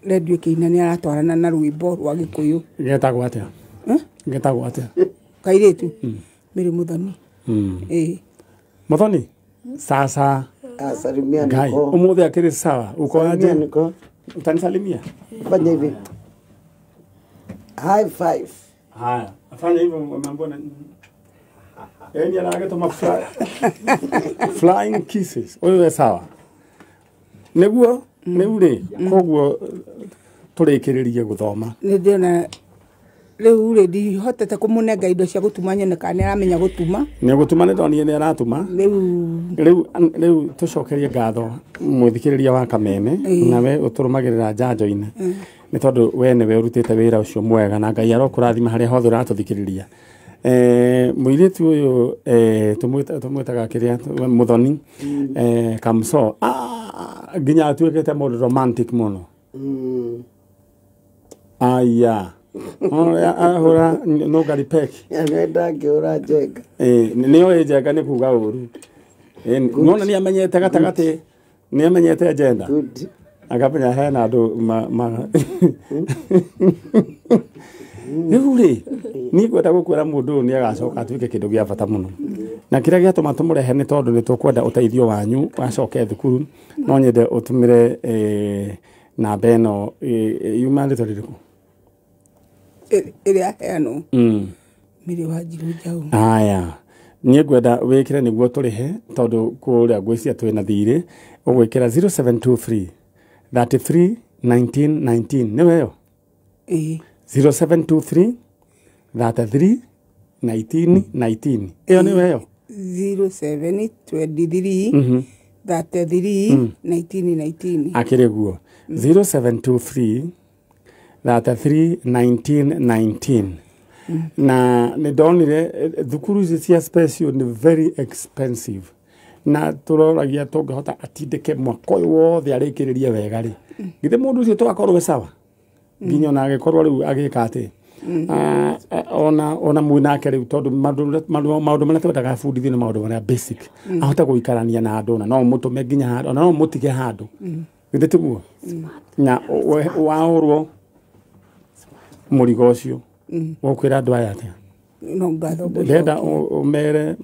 rendio ĩkĩina nĩ aratwarana na rwĩmbo rwa Gĩkũyũ. Getagwo atĩa? Getagwo atĩa? Kairĩtu? Mĩrĩ Mũthoni. Ĩĩ. Mũthoni? Sasa. Salimia Ngai. niko. Ũmũthĩ akĩrĩ sawa. Uko aje? Salimia niko. Utanisalimia? Fanya hivi. High five. Haya, afanya hivyo mambo na yaani anageta flying kisses. Ũyũ we sawa. Nĩguo rĩu rĩ koguo tũrĩkĩrĩrie gũthoma. Nĩ ndĩrona rĩu rĩ ndihotete kũmũnenga indo cia gũtuma nyone kana nĩ aramenya gũtuma. Nĩ gũtuma nĩ ndonire nĩ aratuma. Rĩu tũcokerie ngatho mũthikĩrĩria wa Kameme nawe ũtũrũmagĩrĩra njanjo-inĩ. Nĩ tondũ we nĩwe ũrutĩte wĩra ũcio mwega na Ngai arokũrathima harĩa hothe ũratũthikĩrĩria. Mũirĩtu ũyũ tũmwĩtaga kĩrĩa Mũthoni Kamso nginya atuĩkĩte mũndũ romantic mũno. Aya ahũra Nũngari peck. Ndangĩhũra njenga. Nĩ oĩ njenga nĩ kuga ũru. Nĩwona nĩ amenyete gatagatĩ, nĩ amenyete agenda. Akamenya hena andũ rĩu rĩ niĩ ngwenda gũkwĩra mũndũ ũyũ nĩ agacoka atuĩke kĩndũ gĩa bata mũno. Na kĩrĩa gĩatũma tũmũrehe nĩ tondũ nĩ tũkwenda ũteithio wanyu acoke thukuru. No nyende ũtũmĩre namba ĩno yuma rĩtwa rĩrĩkũ? Ĩrĩa heanwo. Mĩrĩ wa Njirũ Njaũ. Aya. Niĩ ngwenda wĩkĩre nĩguo tũrĩhe tondũ kũrĩa ngwĩciria twĩna thirĩ. Ũgwĩkĩra 0723 33 19 19 nĩwe ĩyo? Ĩĩ. 0723 33 19 19 ĩyo nĩwe ĩyo? 0723 33 19 19. Akĩrĩ guo. 0723 33 19 19. Na nĩ ndonire thukuru ici cia special nĩ very expensive. Na tũroragia tũngĩhota atindĩke mwaka ũyũ wothe arĩkĩrĩrie wega rĩ. Githĩ mũndũ ũcio tũgakorwo e sawa? Nginya ona agĩkorwo rĩu agĩka atĩ ona mwĩ nake rĩu tondũ maũndũ marĩa twendaga abundithio nĩ maũndũ marĩa basic. Ahote gũikarania na andũ na no ũmũtũme nginya handũ, ona no ũmũtige handũ. Githĩ tiguo? Na waũrwo mũrigo ũcio ũkwĩra andũ aya atĩa? No ngatho ndĩrenda ũmere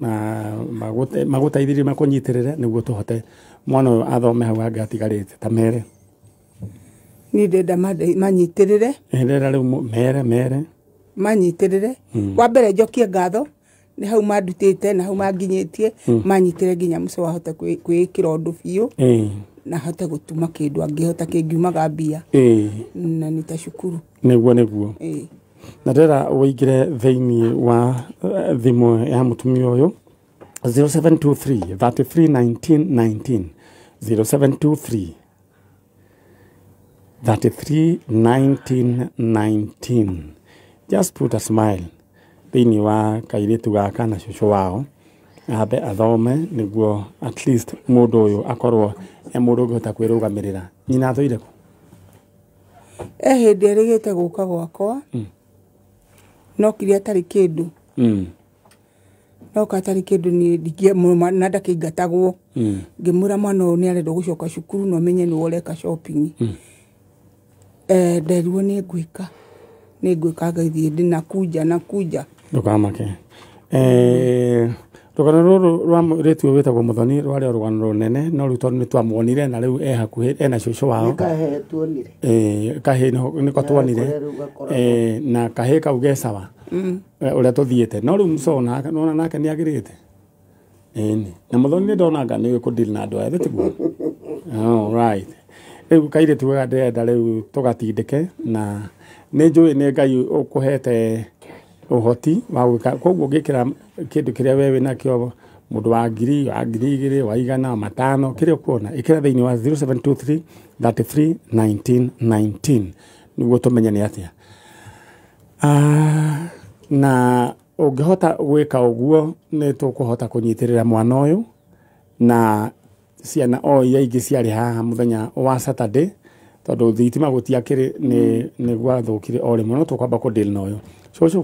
magũteithĩrĩrie makũnyitĩrĩre nĩguo tũhote mwana ũyũ athome hau hangĩ atigarĩte ta mere. Niĩ ndĩrenda manyitĩrĩre. Ndĩrenda rĩu mere manyitĩrĩre. Wa mbere njokie ngatho nĩ hau mandutĩte na hau manginyĩtie, manyitĩre nginya mũico wahota kwĩĩkĩra ũndũ biũ. Na hote gũtuma kĩndũ angĩhota kĩngiumaga mbia. Na nitashukuru. Nĩguo. Na ndĩrenda ũingĩre thĩinĩ wa thimũ ya mũtumia ũyũ 0723 33 19 19 0723 33 19 19. Just put a smile thĩinĩ wa kairĩtu gaka na cũcũ wao ambe athome nĩguo at least mũndũ ũyũ akorwo e mũndũ ũngĩhota kwĩrũgamĩrĩra. Nyina athũire kũ? Hĩndĩ ĩrĩgĩte gũka gwakwa no kĩrĩa atarĩ kĩndũ. No katarĩ kĩndũ niĩ ndingĩamũrũma na ndakĩingatagwo. Ngĩmwĩra mwana ũyũ nĩ arenda gũcoka cukuru na ũmenye nĩwe ũreka shopping. Nderirwo nĩ ngwĩka ngathiĩ ndĩnakunja nakunja. Ndũkamake. Rũgano rũrũ rwa mũirĩtu ũyũ wĩtagwo Muthoni rwarĩ o rũgano rũnene no rĩu tondũ nĩ twamuonire na rĩu e hakuhĩ ena cũcũ wao. Nĩ kahĩĩ tuonire. Kahĩĩ nĩko tuonire. Na kahĩĩ kau ge sawa. Ũrĩa tũthiĩte no rĩu mũcona nona nake nĩ agĩrĩte. Ĩni na Muthoni nĩ ndonanga nĩ kũ deal na andũ aya tiguo. All right. Rĩu kairĩtu gaka ndĩrenda rĩu tũgatindĩke na nĩ njũĩ nĩ Ngai ũkũhete ũhoti wa gwĩka koguo ũngĩkĩra kĩndũ kĩrĩa we wĩnakĩo mũndũ wa 1000 wa 2000 wa 100 5 kĩrĩa ũkuona ĩkĩra thĩinĩ wa 0723 33 19 19 nĩguo tũmenye nĩ atĩa. Na ũngĩhota gwĩka ũguo nĩ tũkũhota kũnyitĩrĩra mwana ũyũ na ciana o iria ingĩ ciarĩ haha mũthenya wa Saturday tondũ thitima gũtiakĩrĩ nĩ gwathũkire o rĩmwe no tũkwamba kũ deal na ũyũ. Cũcũ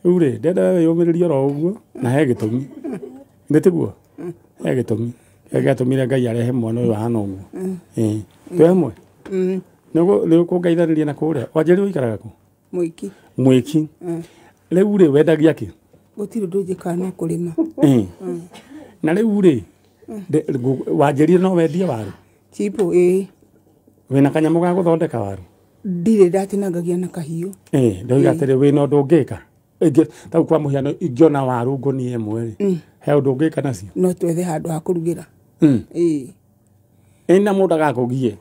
rĩu rĩ ndenda wĩyũmĩrĩrie oro ũguo na he gĩtũmi nĩ tiguo he gĩtũmi kĩrĩa gĩatũmire Ngai arehe mwana ũyũ ahana ũguo. Twĩ hamwe nĩ ũkũngeithanĩria na kũrĩa wanjĩrĩ ũikaraga kũ? Mwĩki. Mwĩki. Rĩu rĩ wendagia kĩ? Gũtirĩ ũndũ njĩkaga no kũrĩma. Na rĩu rĩ wanjĩrire no wendie waru? Chipo ĩĩ. Wĩna kanyamũ ga gũthondeka waru? Ndirĩ ndatinangagia na kahiũ. Ndoiga atĩrĩ wĩna ũndũ ũngĩka? Tau kwa mũhiano ingĩona waru ngũnia ĩmwe rĩ he ũndũ ũngĩka nacio? No twethe handũ ha kũrugĩra. Ĩĩ na mũndũ agakũgie.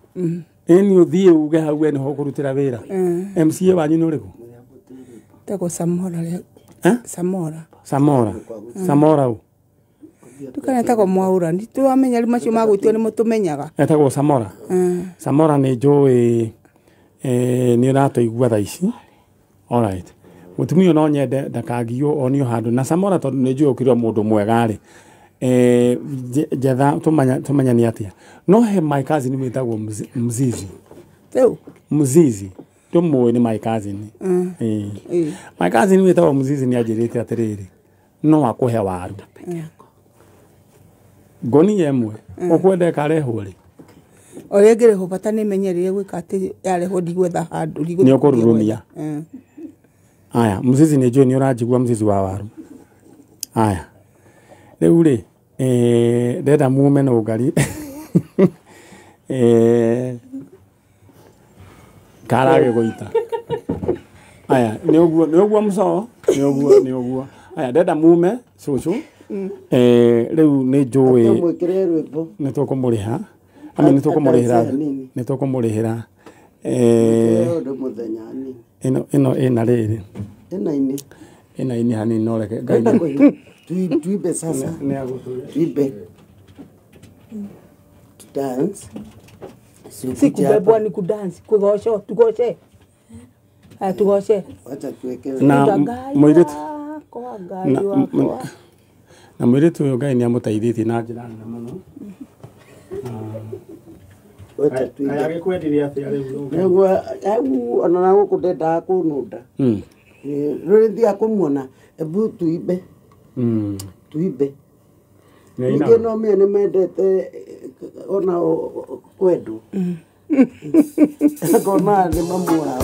Ĩni ũthiĩ uge hau we nĩho ũkũrutĩra wĩra. MCA wanyu nĩ ũrĩkũ? Tagwo Samora. Samora. Samora. Samora ũ? Tukana etagwo Mwaũra. Nĩtũramenya rĩu macio magwĩtio nĩmo tũmenyaga. Etagwo Samora. Samora nĩ njũĩ nĩ ũratũigua thaa ici. All right. Mũtumia no nyende ndakagio onio handũ na Samora tondũ nĩ njũĩ ũkĩrĩ o mũndũ mwega rĩ. Njetha tũmenyane atĩa. No he my cousin wĩtagwo Mzizi. Rĩu? Mzizi. Tũmũĩ nĩ my cousin. My cousin wĩtagwo Mzizi nĩ anjĩrĩte atĩrĩrĩ no akũhe waru. Ngũnia ĩmwe ũkwenda ĩkarehwo rĩ? Ũrĩa ĩngĩrehwo bata nĩ menye rĩrĩa gwĩka atĩ yarehwo ndigwetha handũ. Nĩ ũkũrurumia. Aya Mzizi nĩ njũĩ nĩ ũranjigua Mzizi wa waru. Aya rĩu rĩ ndenda mume na ũgari karage gũita. Aya nĩ ũguo mũcoo nĩ ũguo. Aya ndenda mume cũcũ rĩu nĩ njũĩ nĩ tũkũmũrĩha. Nĩ tũkũmũrĩhĩra nĩ tũkũmũrĩhĩra ĩno ĩna rĩrĩ ĩna ini hanini no reke Ngai tuibe sasa tuibe dance si kubebwa ni kudance kugoco tugoce aya tugoce acha tuweke na mũirĩtu na mũirĩtu ũyũ Ngai nĩ amũteithĩtie na njĩra nene mũno. Wacha tuibe. Aya gĩkwendirie atĩa rĩu? Nĩguo ona na gũkũ ndendaga kũnũnda. Rĩrĩ thiaga kũmuona ebu tuibe. Tuibe. Ningĩ no mie nĩ mendete ona kwendwo. Ngona nĩ mamu wao.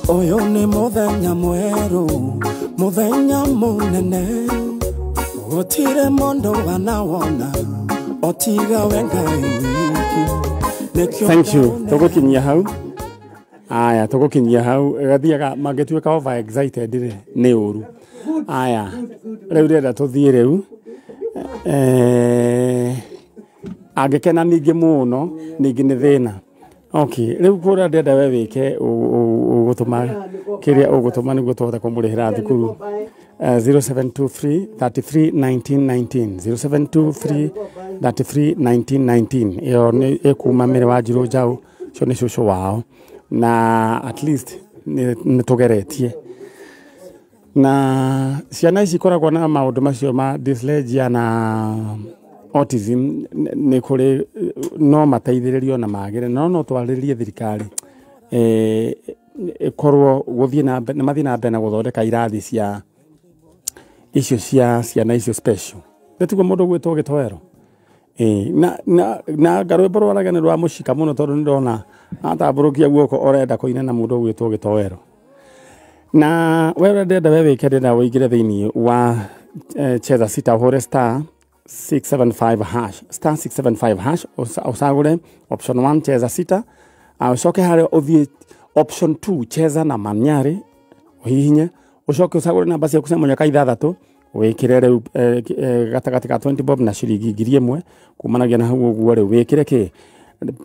Ũyũ nĩ mũthenya mwerũ, mũthenya mũnene. Gutire mondo wanawona otiga wengai wiki. Thank you. Tugukinyia hau. Aya, tugukinyia hau gathiaga mangĩtuĩka over excited rĩ nĩ ũru. Aya, rĩu ndĩrenda tũthiĩ rĩu. Angĩkena ningĩ mũno ningĩ nĩ thĩna. Okay, rĩu kũrĩa ndĩrenda we wĩke ũgũtũma kĩrĩa ũgũtũma nĩguo tũhote kũmũrĩhĩra thukuru. 0723 33 19 19 0723 33 19 19 ĩyo nĩ ĩkuma Mary Wanjirũ Njaũ, ũcio nĩ cũcũ wao, na at least nĩ tũgeretie. Na ciana ici ikoragwo na maũndũ macio ma dyslexia na autism nĩ kũrĩ no mateithĩrĩrio na magĩre, no no twarĩrie thirikari ĩkorwo gũthiĩ na mbere, mathiĩ na mbere na gũthondeka irathi cia icio cia ciana icio special. Nĩtiguo mũndũ ũgwĩtwo gĩtoero. Na ngarwĩmbo rwaraga nĩ rwa mũcika mũno tondũ nĩndona atambũrũkia guoko ũrenda kũina na mũndũ ũgwĩtwo gĩtoero. Na we ũrĩa ndĩrenda we wĩke, ndĩrenda ũingĩre thĩinĩ wa cheza sita ũhũre star 675 hash, star 675 hash, ũcagũre option 1 cheza sita, ũcoke harĩa ũthiĩ option 2 cheza na Manyari ũhihinye, ũcoke ũcagũre namba ciaku cia mũnyaka ithathatũ wĩkĩre rĩu gatagatĩ ka 20 bob na ciringi 1000 kumanagia na hau ũguo rĩu wĩkĩre kĩ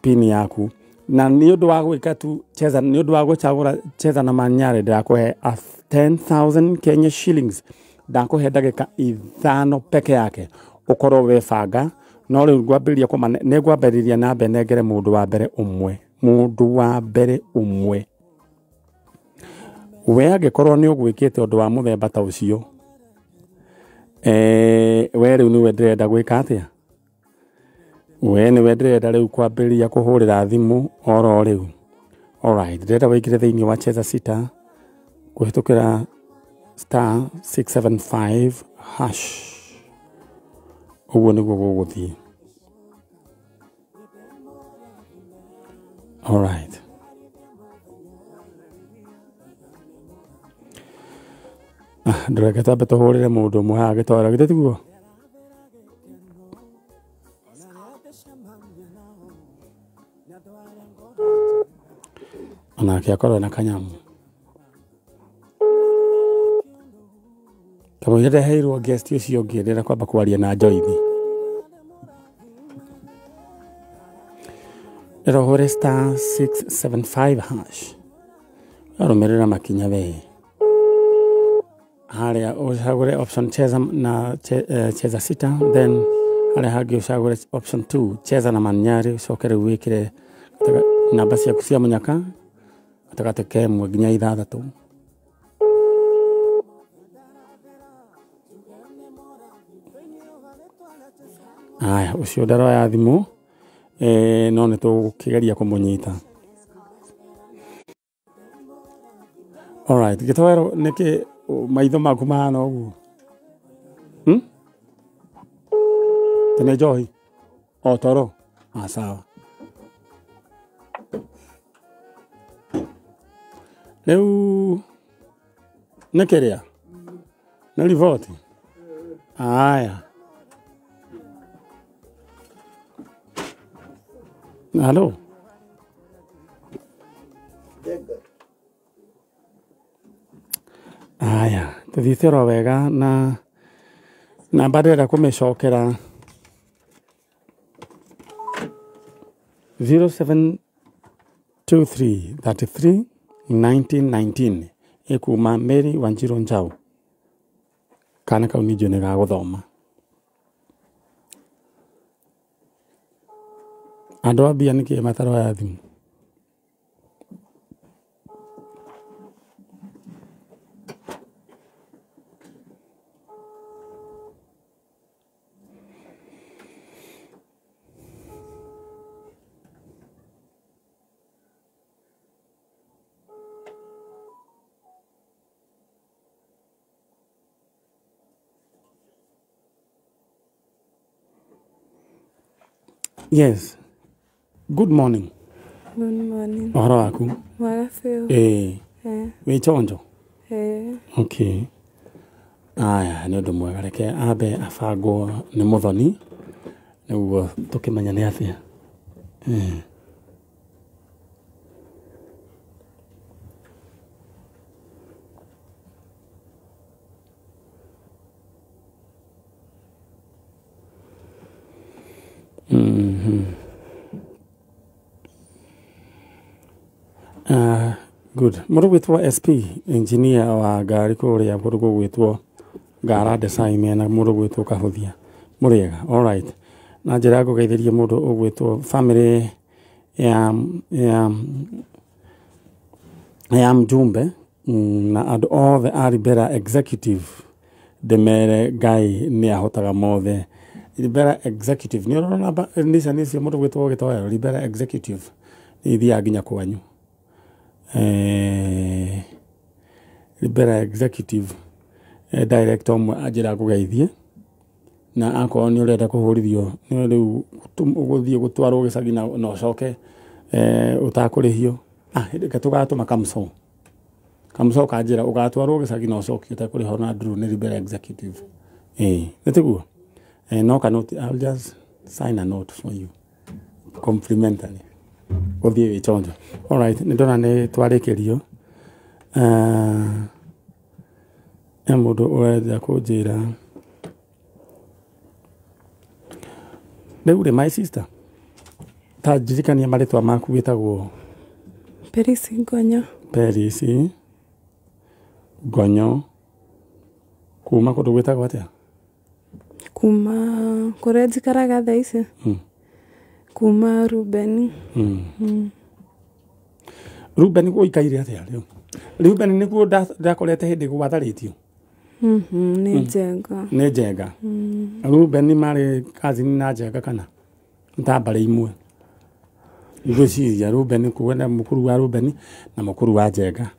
pin yaku. Na nĩ ũndũ wa gwĩka tu cheza, nĩ ũndũ wa gũcagũra cheza na Manyari ndĩrakũhe 10,000 Kenya shillings, ndakũhe ndagĩka 5 peke yake ũkorwo webanga. No rĩu ngwambĩrĩria nĩ ngwambĩrĩria na mbe nengere mũndũ wa mbere ũmwe, mũndũ wa mbere ũmwe. We angĩkorwo nĩ ũgwĩkĩte ũndũ wa mũthemba ta ũcio, we rĩu nĩwe ndĩrenda gwĩka atĩa? We nĩwe ndĩrenda rĩu kwambĩrĩria kũhũrĩra thimũ oro rĩu. Alright, ndĩrenda wĩingĩre thĩinĩ wa cheza sita kũhĩtũkĩra star 675 hash. Ũguo nĩguo gũgũthiĩ. Alright. Ndũreke twambe tũhũrĩre mũndũ ũmwe haha gĩtoero, githĩ tiguo? Onake akorwo na kanyamu kamũira ndeheirwo guest ũcio ũngĩ, ndĩrenda kwamba kwaria na Joyce. Ndĩrenda ũhũre star 675 hash, arũmĩrĩra makinya we harĩa ũcagũre option cheza na cheza sita, then harĩa hangĩ ũcagũre option 2 cheza na Manyari, ũcoke rĩu wĩkĩre namba ciaku cia mũnyaka gatagatĩ ka 1 nginya 6. Aya, ũcio ndaroya thimũ, no nĩ tũgũkĩgeria kũmũnyita. Alright, gĩtoero nĩkĩ maitho maku mahana ũguo? Tene njohi? O toro? Ah, sawa. Rĩu nĩ kĩrĩa? Nĩ riboti? Aya. Halo? Aya, tũthiĩte oro wega na namba ndĩrenda kũmĩcokera 0723 33 19 19 ĩkuma Mary Wanjirũ Njaũ. Kana kau nĩ njũĩ nĩ gagũthoma. Andũ a mbia nĩkĩ mataroya thimũ? Yes. Good morning. Good morning. Ũhoro waku? Mwega biũ. Ĩĩ. Wĩ chonjo? Ĩĩ. Okay. Aya, nĩ ũndũ mwega, reke ambe abangwo nĩ mũthoni nĩguo tũkĩmenya nĩ atĩa. Good. Mũndũ gwĩtwo SP engineer wa ngari kũrĩa kũndũ gũgwĩtwo Ngara Design mena mũndũ gwĩtwo Kahũthia. Mũrĩega. All right. Na njĩra ya kũgeithĩria mũndũ ũgwĩtwo family ya mjumbe na andũ othe a Libera Executive ndĩmere Ngai nĩ ahotaga mothe. Libera Executive nĩ ũrona Nissan icio mũndũ gwĩtwo Gĩtoero. Libera Executive nĩ ithiaga nginya kwanyu. Libera Executive director ũmwe anjĩra ngũgeithie na akorwo nĩ ũrenda kũhũrithio nĩ rĩu ũgũthiĩ gũtwarwo gĩcagi na ũcoke ũtakũrĩhio. Reke tũgatũma kamũco. Kamũco kanjĩra ũgatwarwo gĩcagi na ũcoke ũtekũrĩhwo na nduru nĩ Libera Executive. Nĩ tiguo? No kanoti, I'll just sign a note for you complimentary. Ũthiĩ wĩ chonjo. All right, nĩ ndona nĩ twarĩkĩrio. He mũndũ ũrenda kũnjĩra rĩu rĩ, my sister, ta ndirikania marĩtwa maku. Wĩtagwo? Perisi Ngonyo. Perisi Ngonyo, kuma kũndũ gwĩtagwo atĩa? Kuma kũrĩa njikaraga thaa ici? Kuma Rubeni. Rubeni gũikaire atĩa rĩu? Rubeni nĩkuo ndakorete hĩndĩ gwatharĩtio? Nĩ Njenga. Nĩ Njenga. Rubeni marĩ cousin na Njenga kana nĩ ta mbarĩ imwe? Ngwĩciria Rubeni kuona mũkuru wa Rubeni na mũkuru wa Njenga.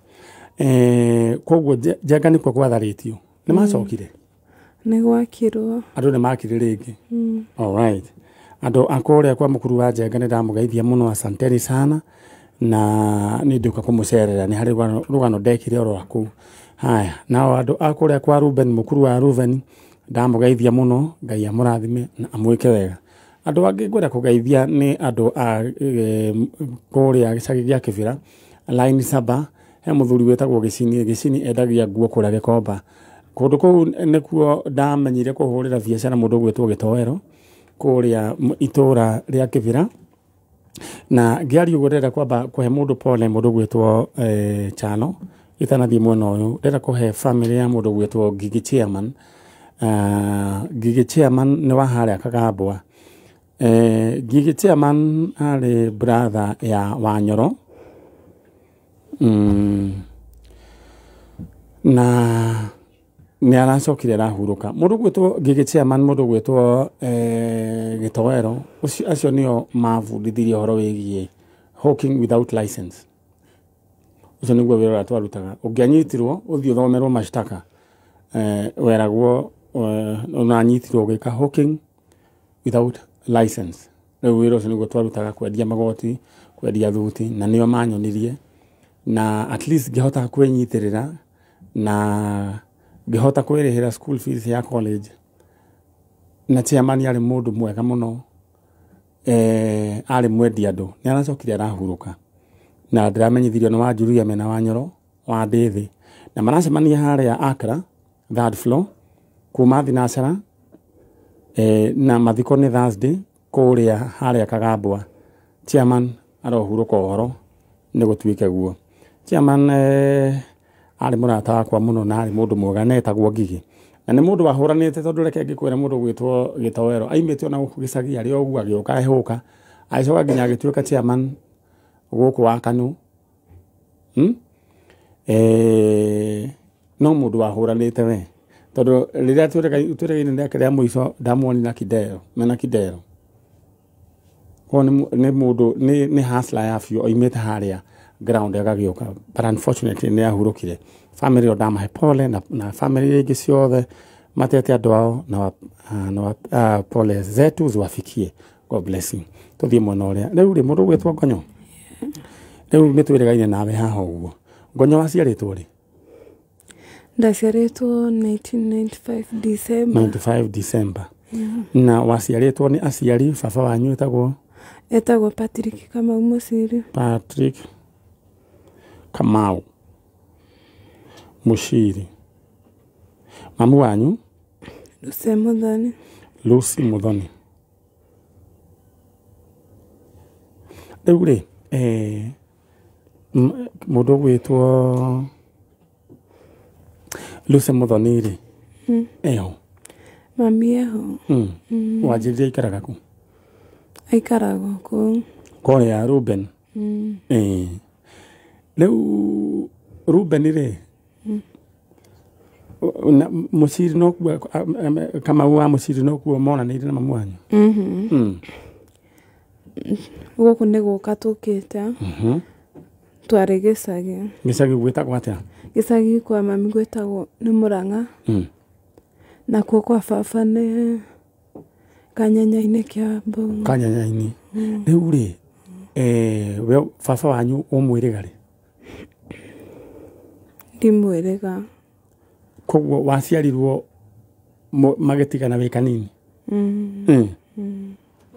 Koguo Njenga nĩkuo gwatharĩtio. Nĩ macokire? Nĩ gwakirwo. Andũ nĩ makire rĩngĩ. All right. Andũ a kũrĩa kwa mũkuru wa Njenga nĩ ndamũgeithia mũno, asanteni sana, na nĩ ndũka kũmũcerera, nĩ harĩ rũgano ndekire oro kũu. Haya, nao andũ a kũrĩa kwa Ruben, mũkuru wa Ruben, ndamũgeithia mũno, Ngai amũrathime na amwĩke wega. Andũ angĩ ngwenda kũgeithia nĩ andũ a kũrĩa gĩcagi gĩa Kĩbĩra, line 7, he mũthuri wĩtagwo Gĩcini. Gĩcini endagia nguo kũrĩa Gĩkomba. Kũndũ kũu nĩkuo ndamenyire kũhũrĩra biacara mũndũ ũgwĩtwo Gĩtoero kũrĩa itũra rĩa Kĩbĩra. Na ngĩaria ũguo ndĩrenda kwamba kũhe mũndũ pole, mũndũ ũgwĩtwo Chano, itanathiĩ mwena ũyũ ndĩrenda kũhe family ya mũndũ ũgwĩtwo Ngigi Chairman. Ngigi Chairman nĩ wa harĩa Kagambwa. Ngigi Chairman arĩ brother ya Wanyoro. Na nĩ aracokire arahurũka. Mũndũ ũgwĩtwo Ngigi Chairman, mũndũ ũgwĩtwo Gĩtoero, acio nĩo mabundithirie ũhoro wĩgiĩ hawking without license. Ũcio nĩguo wĩra ũrĩa twarutaga. Ũngĩanyitirwo ũthiĩ ũthomerwo mashtaka, weragwo ũranyitirwo ũgĩka hawking without license. Rĩu wĩra ũcio nĩguo twarutaga, kwendia magoti, kwendia thuti, na nĩo manyonirie, na at least ngĩhota kwĩnyitĩrĩra na ngĩhota kwĩrĩhĩra school fees ya college. Na chairman arĩ mũndũ mwega mũno, arĩ mwendi andũ. Nĩ aracokire arahurũka. Na ndĩramenyithirio nĩ Wanjuria mena Wanyoro wa Ndĩthĩ, na maracemania harĩa Accra third floor kuma thinacara, na mathiko nĩ Thursday kũrĩa harĩa Kagambwa. Chairman arohurũka ũhoro nĩ gũtuĩke guo. Chairman arĩ mũrata wakwa mũno na arĩ mũndũ mwega, na etagwo Ngigi. Na nĩ mũndũ wahũranĩte, tondũ reke ngĩkwĩra mũndũ gwĩtwo Gĩtoero aimĩte ona gũkũ gĩcagi arĩ o ũguo agĩũka ehũka, agĩcoka nginya agĩtuĩka chairman gũkũ wa Kanu. No mũndũ wahũranĩte we, tondũ rĩrĩa twĩrĩgaine rĩake rĩa mũico ndamuonire na Kidero, mena Kidero. Koguo nĩ mũndũ nĩ hustler ya biũ, oimĩte harĩa ground agagĩũka, but unfortunately nĩ ahurũkire. Family ĩyo ndamahe pole, na family ingĩ ciothe matete andũ ao, na pole zetu ziwafikie. God bless you. Tũthiĩ mwena ũrĩa rĩu rĩ, mũndũ ũgwĩtwo Ngonyo, rĩu nĩ twĩrĩgaine nawe haha ũguo. Ngonyo waciarĩtwo rĩ? Ndaciarĩtwo 1995 December. 95 December. Na waciarĩtwo nĩ aciari, baba wanyu etagwo? Etagwo Patrick Kamau Mũciri. Patrick Kamau Mũciri. Mamu wanyu? Lucy Muthoni. Lucy Muthoni. Rĩu rĩ, mũndũ ũgwĩtwo Lucy Muthoni rĩ, eho? Mami eho. Wanjĩrire aikaraga kũ? Aikaraga kũu. Kũrĩa Ruben? Rĩu Ruben rĩ, Mũciri nokuo, Kamau wa Mũciri nokuo monanĩire na mamu wanyu? Gũkũ nĩ gũka tũkĩte. Twarĩ gĩcagi. Gĩcagi gwĩtagwo atĩa? Gĩcagi kwa mami gwĩtagwo nĩ Mũrang'a. Nakuo kwa baba nĩ Kanyanya-inĩ kĩa Mbũng'ũ. Kanyanya-inĩ. Rĩu rĩ, we baba wanyu ũmwĩrĩga rĩ? Ndimwĩrĩga. Koguo waciarirwo magĩtigana wĩ kanini?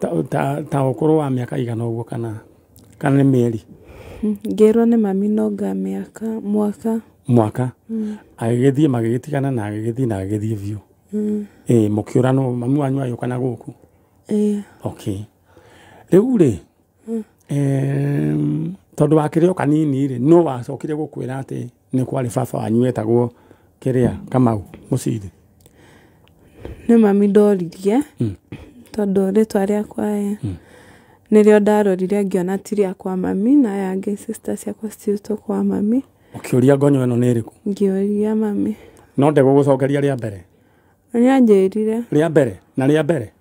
Ta ũkũrũ wa mĩaka igana ũguo kana nĩ mĩeri? Ngĩrwo nĩ mami nonga mĩaka mwaka. Mwaka? Agĩgĩthiĩ magĩgĩtigana na agĩgĩthiĩ na agĩgĩthiĩ biũ. Mũkĩũranwo mamu wanyu agĩũka na gũkũ? Okay. Rĩu rĩ, tondũ wakĩrĩ o kanini rĩ, no wacokire gũkwĩra atĩ nĩ kwarĩ baba wanyu wetagwo kĩrĩa Kamau Mũciri? Nĩ mami ndoririe, tondũ rĩtwa rĩakwa nĩrĩo ndarorire ngĩona ti rĩakwa mami, na aya angĩ sister ciakwa citiĩtwo kwa mami. Ũkĩũria ngonyo ĩno nĩ ĩrĩkũ? Ngĩũria mami. No ndegũgũcokeria rĩa mbere? Nĩanjĩrire. Rĩa mbere? Na rĩa mbere?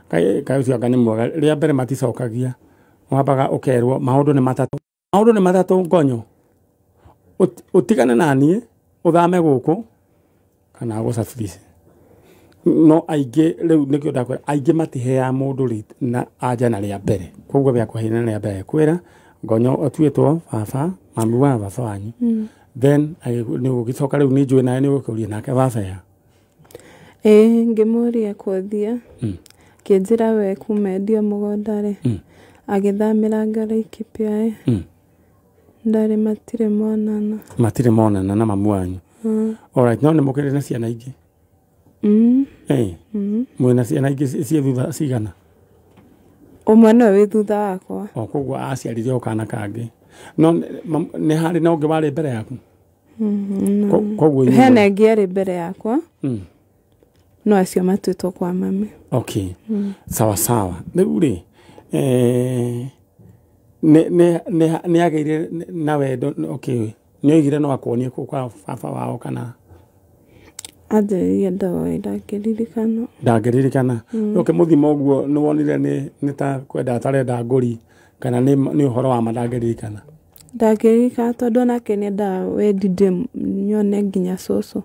Kaĩ ũcio anga nĩ mwega. Rĩa mbere maticokagia. Wambaga ũkerwo maũndũ nĩ matatũ. Maũndũ nĩ matatũ ngonyo. Ũtigane na niĩ, ũthame gũkũ kana gũcabirishe. No aingĩ rĩu nĩkĩo ndakwĩra, aingĩ matiheaga mũndũ na anja na rĩa mbere. Koguo we akũheire na rĩa mbere. Kwĩra ngonyo atuĩtwo baba, mami wa baba wanyu. Then nĩ ũgĩcoka rĩu nĩ njũĩ nawe nĩ ũgũkĩũria nake baba ya. Ngĩmũria kũthia. Kĩnjĩra we kuma endio mũgũnda rĩ, agĩthamĩra Laikipia. Ndarĩ matirĩ monana. Matirĩ monana na mamu wanyu. Alright, no nĩ mũkĩrĩ na ciana ingĩ? Mwĩna ciana ingĩ ciĩ thutha cigana? Ũmwe nĩwe wĩ thutha wakwa. O koguo aciarire o kana kangĩ. No nĩ harĩ na ũngĩ warĩ mbere yaku? Koguo hena ĩngĩ yarĩ mbere yakwa. No acio matuĩtwo kwa mami. Okay. Sawa sawa. Rĩu rĩ, nĩ agĩire na wendo, okay. Nĩ oigire no akuonie kũu kwa baba wao kana? Anjĩrire ndoĩ, ndangĩririkana. Ndangĩririkana. Ũkĩmũthima ũguo nĩ wonire nĩ ta kwenda atarenda ngũri kana nĩ ũhoro wa ma ndangĩririkana? Ndangĩririkana tondũ onake nĩendaga wendi nyone nginya cũcũ.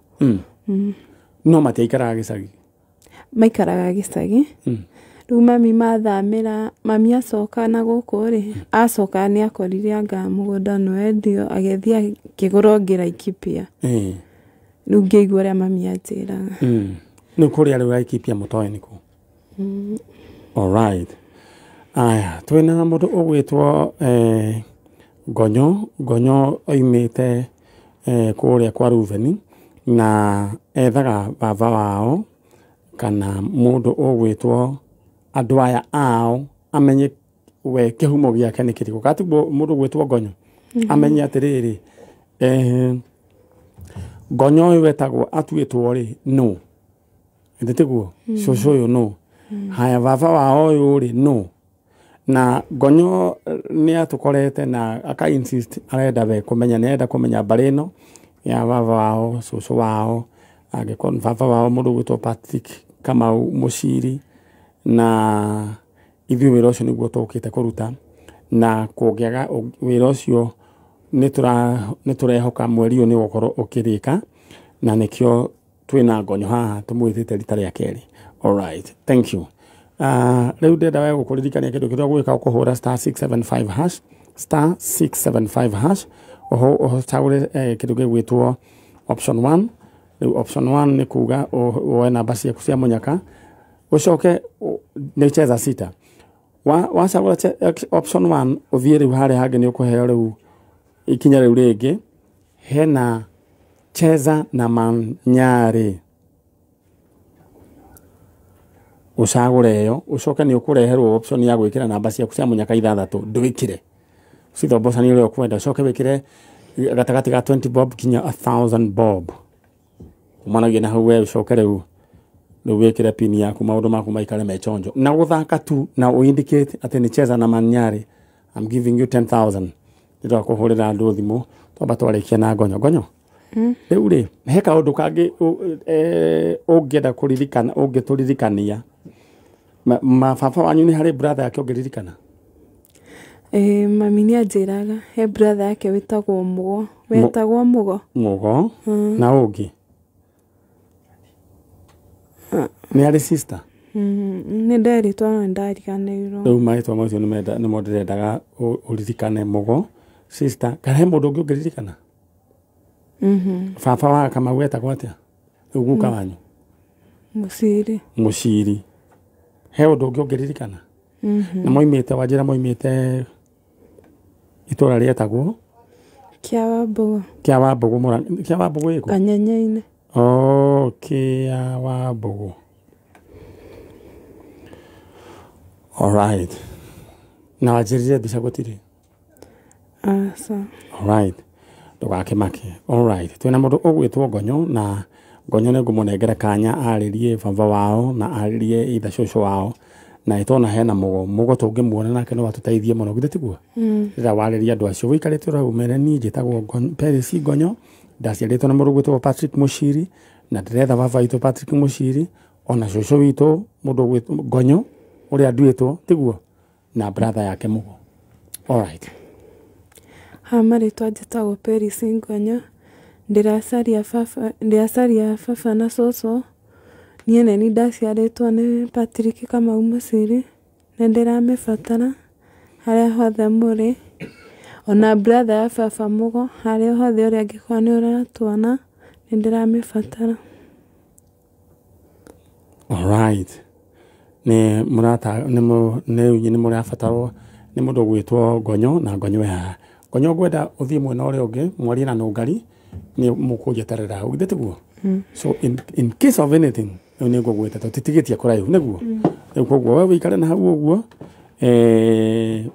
No matiaikaraga gĩcagi? Maikaraga gĩcagi. Rĩu mami mathamĩra, mami acoka na gũkũ rĩ, acoka nĩ akorire anga mũgũnda nĩ wendio, agĩthiĩ akĩgũra ũngĩ Laikipia. Rĩu ngĩigua ũrĩa mami anjĩraga. Rĩu kũrĩa rĩu Laikipia mũtoĩ nĩ kũ? Alright. Aya, twĩna mũndũ ũgwĩtwo Ngonyo. Ngonyo oimĩte kũrĩa kwa Ruveni na ethaga baba wao kana mũndũ ũgwĩtwo andũ aya ao amenye we kĩhumo gĩake nĩ kĩrĩkũ. Katiguo mũndũ ũgwĩtwo Ngonyo amenye atĩrĩrĩ, Ngonyo ũyũ wetagwo atuĩtwo rĩ nũ? Ĩndĩ tiguo? Cũcũ ũyũ nũ? Haya baba wao ũyũ rĩ nũ? Na Ngonyo nĩ atũkorete na aka insist arenda we kũmenya, nĩ arenda kũmenya mbarĩ ĩno ya baba wao, cũcũ wao, angĩkorwo baba wao mũndũ ũgwĩtwo Patrick Kamau Mũciri, na ithuĩ wĩra ũcio nĩguo tũkĩte kũruta, na kũngĩaga wĩra ũcio nĩ tũrehoka mweri ũyũ nĩ ũgũkorwo ũkĩrĩka, na nĩkĩo twĩna Ngonyo haha tũmwĩtĩte rita rĩa kerĩ. Alright, thank you. Rĩu ndĩrenda we gũkũririkania kĩndũ kĩrĩa ũgwĩka ũkũhũra *675 hash, *675 hash, ũcagũre kĩndũ gĩgwĩtwo Option 1 rĩu option 1 nĩ kuga woe namba ciaku cia mũnyaka ũcoke nĩ cheza sita. Wacagũra option 1 ũthiĩ rĩu harĩa hangĩ nĩ ũkũheo rĩu ikinya rĩu rĩngĩ hena cheza na Manyarĩ ũcagũre ĩyo ũcoke nĩ ũkũreherwo option ya gwĩkĩra namba ciaku cia mũnyaka ithathatũ ndwĩkĩre cithombocani ũrĩa ũkwenda ũcoke wĩkĩre gatagatĩ ga 20 bob kinya 1000 bob kumanagia na hau we ũcoke rĩu wĩkĩre pin yaku maũndũ maku maikare me chonjo na gũthaka tu na ũindicate atĩ nĩ cheza na Manyarĩ I'm giving you 10,000 ndĩroka kũhũrĩra andũ thimũ twamba twarĩkia na gonyo gonyo rĩu rĩ he kaũndũ kangĩ ũngĩenda kũririkana ũngĩtũririkania mababa wanyu nĩ harĩ brother yake ũngĩririkana? Mami nĩ anjĩraga he brother yake wĩtagwo Mũgo wetagwo Mũgo Mũgo na ũngĩ nĩ harĩ sister? Nĩ nderĩtwo no nĩndariganĩirwo. Rĩu marĩtwa macio nĩmo ndĩrendaga ũririkane Mũgo sister kana he mũndũ ũngĩ ũngĩririkana? Baba wa Kamau etagwo atĩa? Rĩu guka wanyu Mũciri. Mũciri. He ũndũ ũngĩ ũngĩririkana? Na moimĩte wanjĩra moimĩte itũra rĩetagwo Kĩawambũgũ. Kĩawambũgũ Mũrang'a. Kĩawambũgũ ĩkũ? Kanyenye-inĩ. Oh, Kĩawambũgũ. Alright. Na wanjĩrire mbica gũtirĩ? Aca. Alright. Ndũgakĩmake. Alright. Twĩna mũndũ ũgwĩtwo Gonyo na Gonyo nĩ ngũmũnengera kanya arĩrie baba wao na arĩrie itha cũcũ wao na ĩtona hena Mũgo Mũgo tũngĩmuona nake no atũteithie mũno githĩ tiguo? Rĩrĩa warĩria andũ acio ũikarĩte ũrau mere niĩ njĩtagwo Peris Gonyo ndaciarĩtwo na mũndũ ũgwĩtwo Patrick Mũciri na ndĩretha baba witũ Patrick Mũciri ona cũcũ witũ mũndũ ũgwĩtwo Gonyo ũrĩa nduĩtwo tiguo na brother yake Mũgo. Alright. Ha marĩtwa njĩtagwo Peris Gonyo ndĩracaria baba na cũcũ niĩ nĩ ndaciarĩtwo nĩ Patrick Kamau Mũciri nĩ ndĩramĩbatara harĩa hothe mũrĩ ona brother ya baba Mũgo harĩa hothe ũrĩa angĩkorwo nĩ ũratuona nĩ ndĩramĩbatara. Alright. Nĩ mũrata nĩ mũrabatarwo nĩ mũndũ ũgwĩtwo Gonyo na Gonyo ya Gonyo ngwenda ũthiĩ mwena ũrĩa ũngĩ mwarie na Nũngari nĩ mũkũnjeterera hau githĩ tiguo? So in case of anything rĩu nĩ ngũgwĩta tũtitigĩtie kũraihu nĩguo? Rĩu koguo we wĩikare na hau ũguo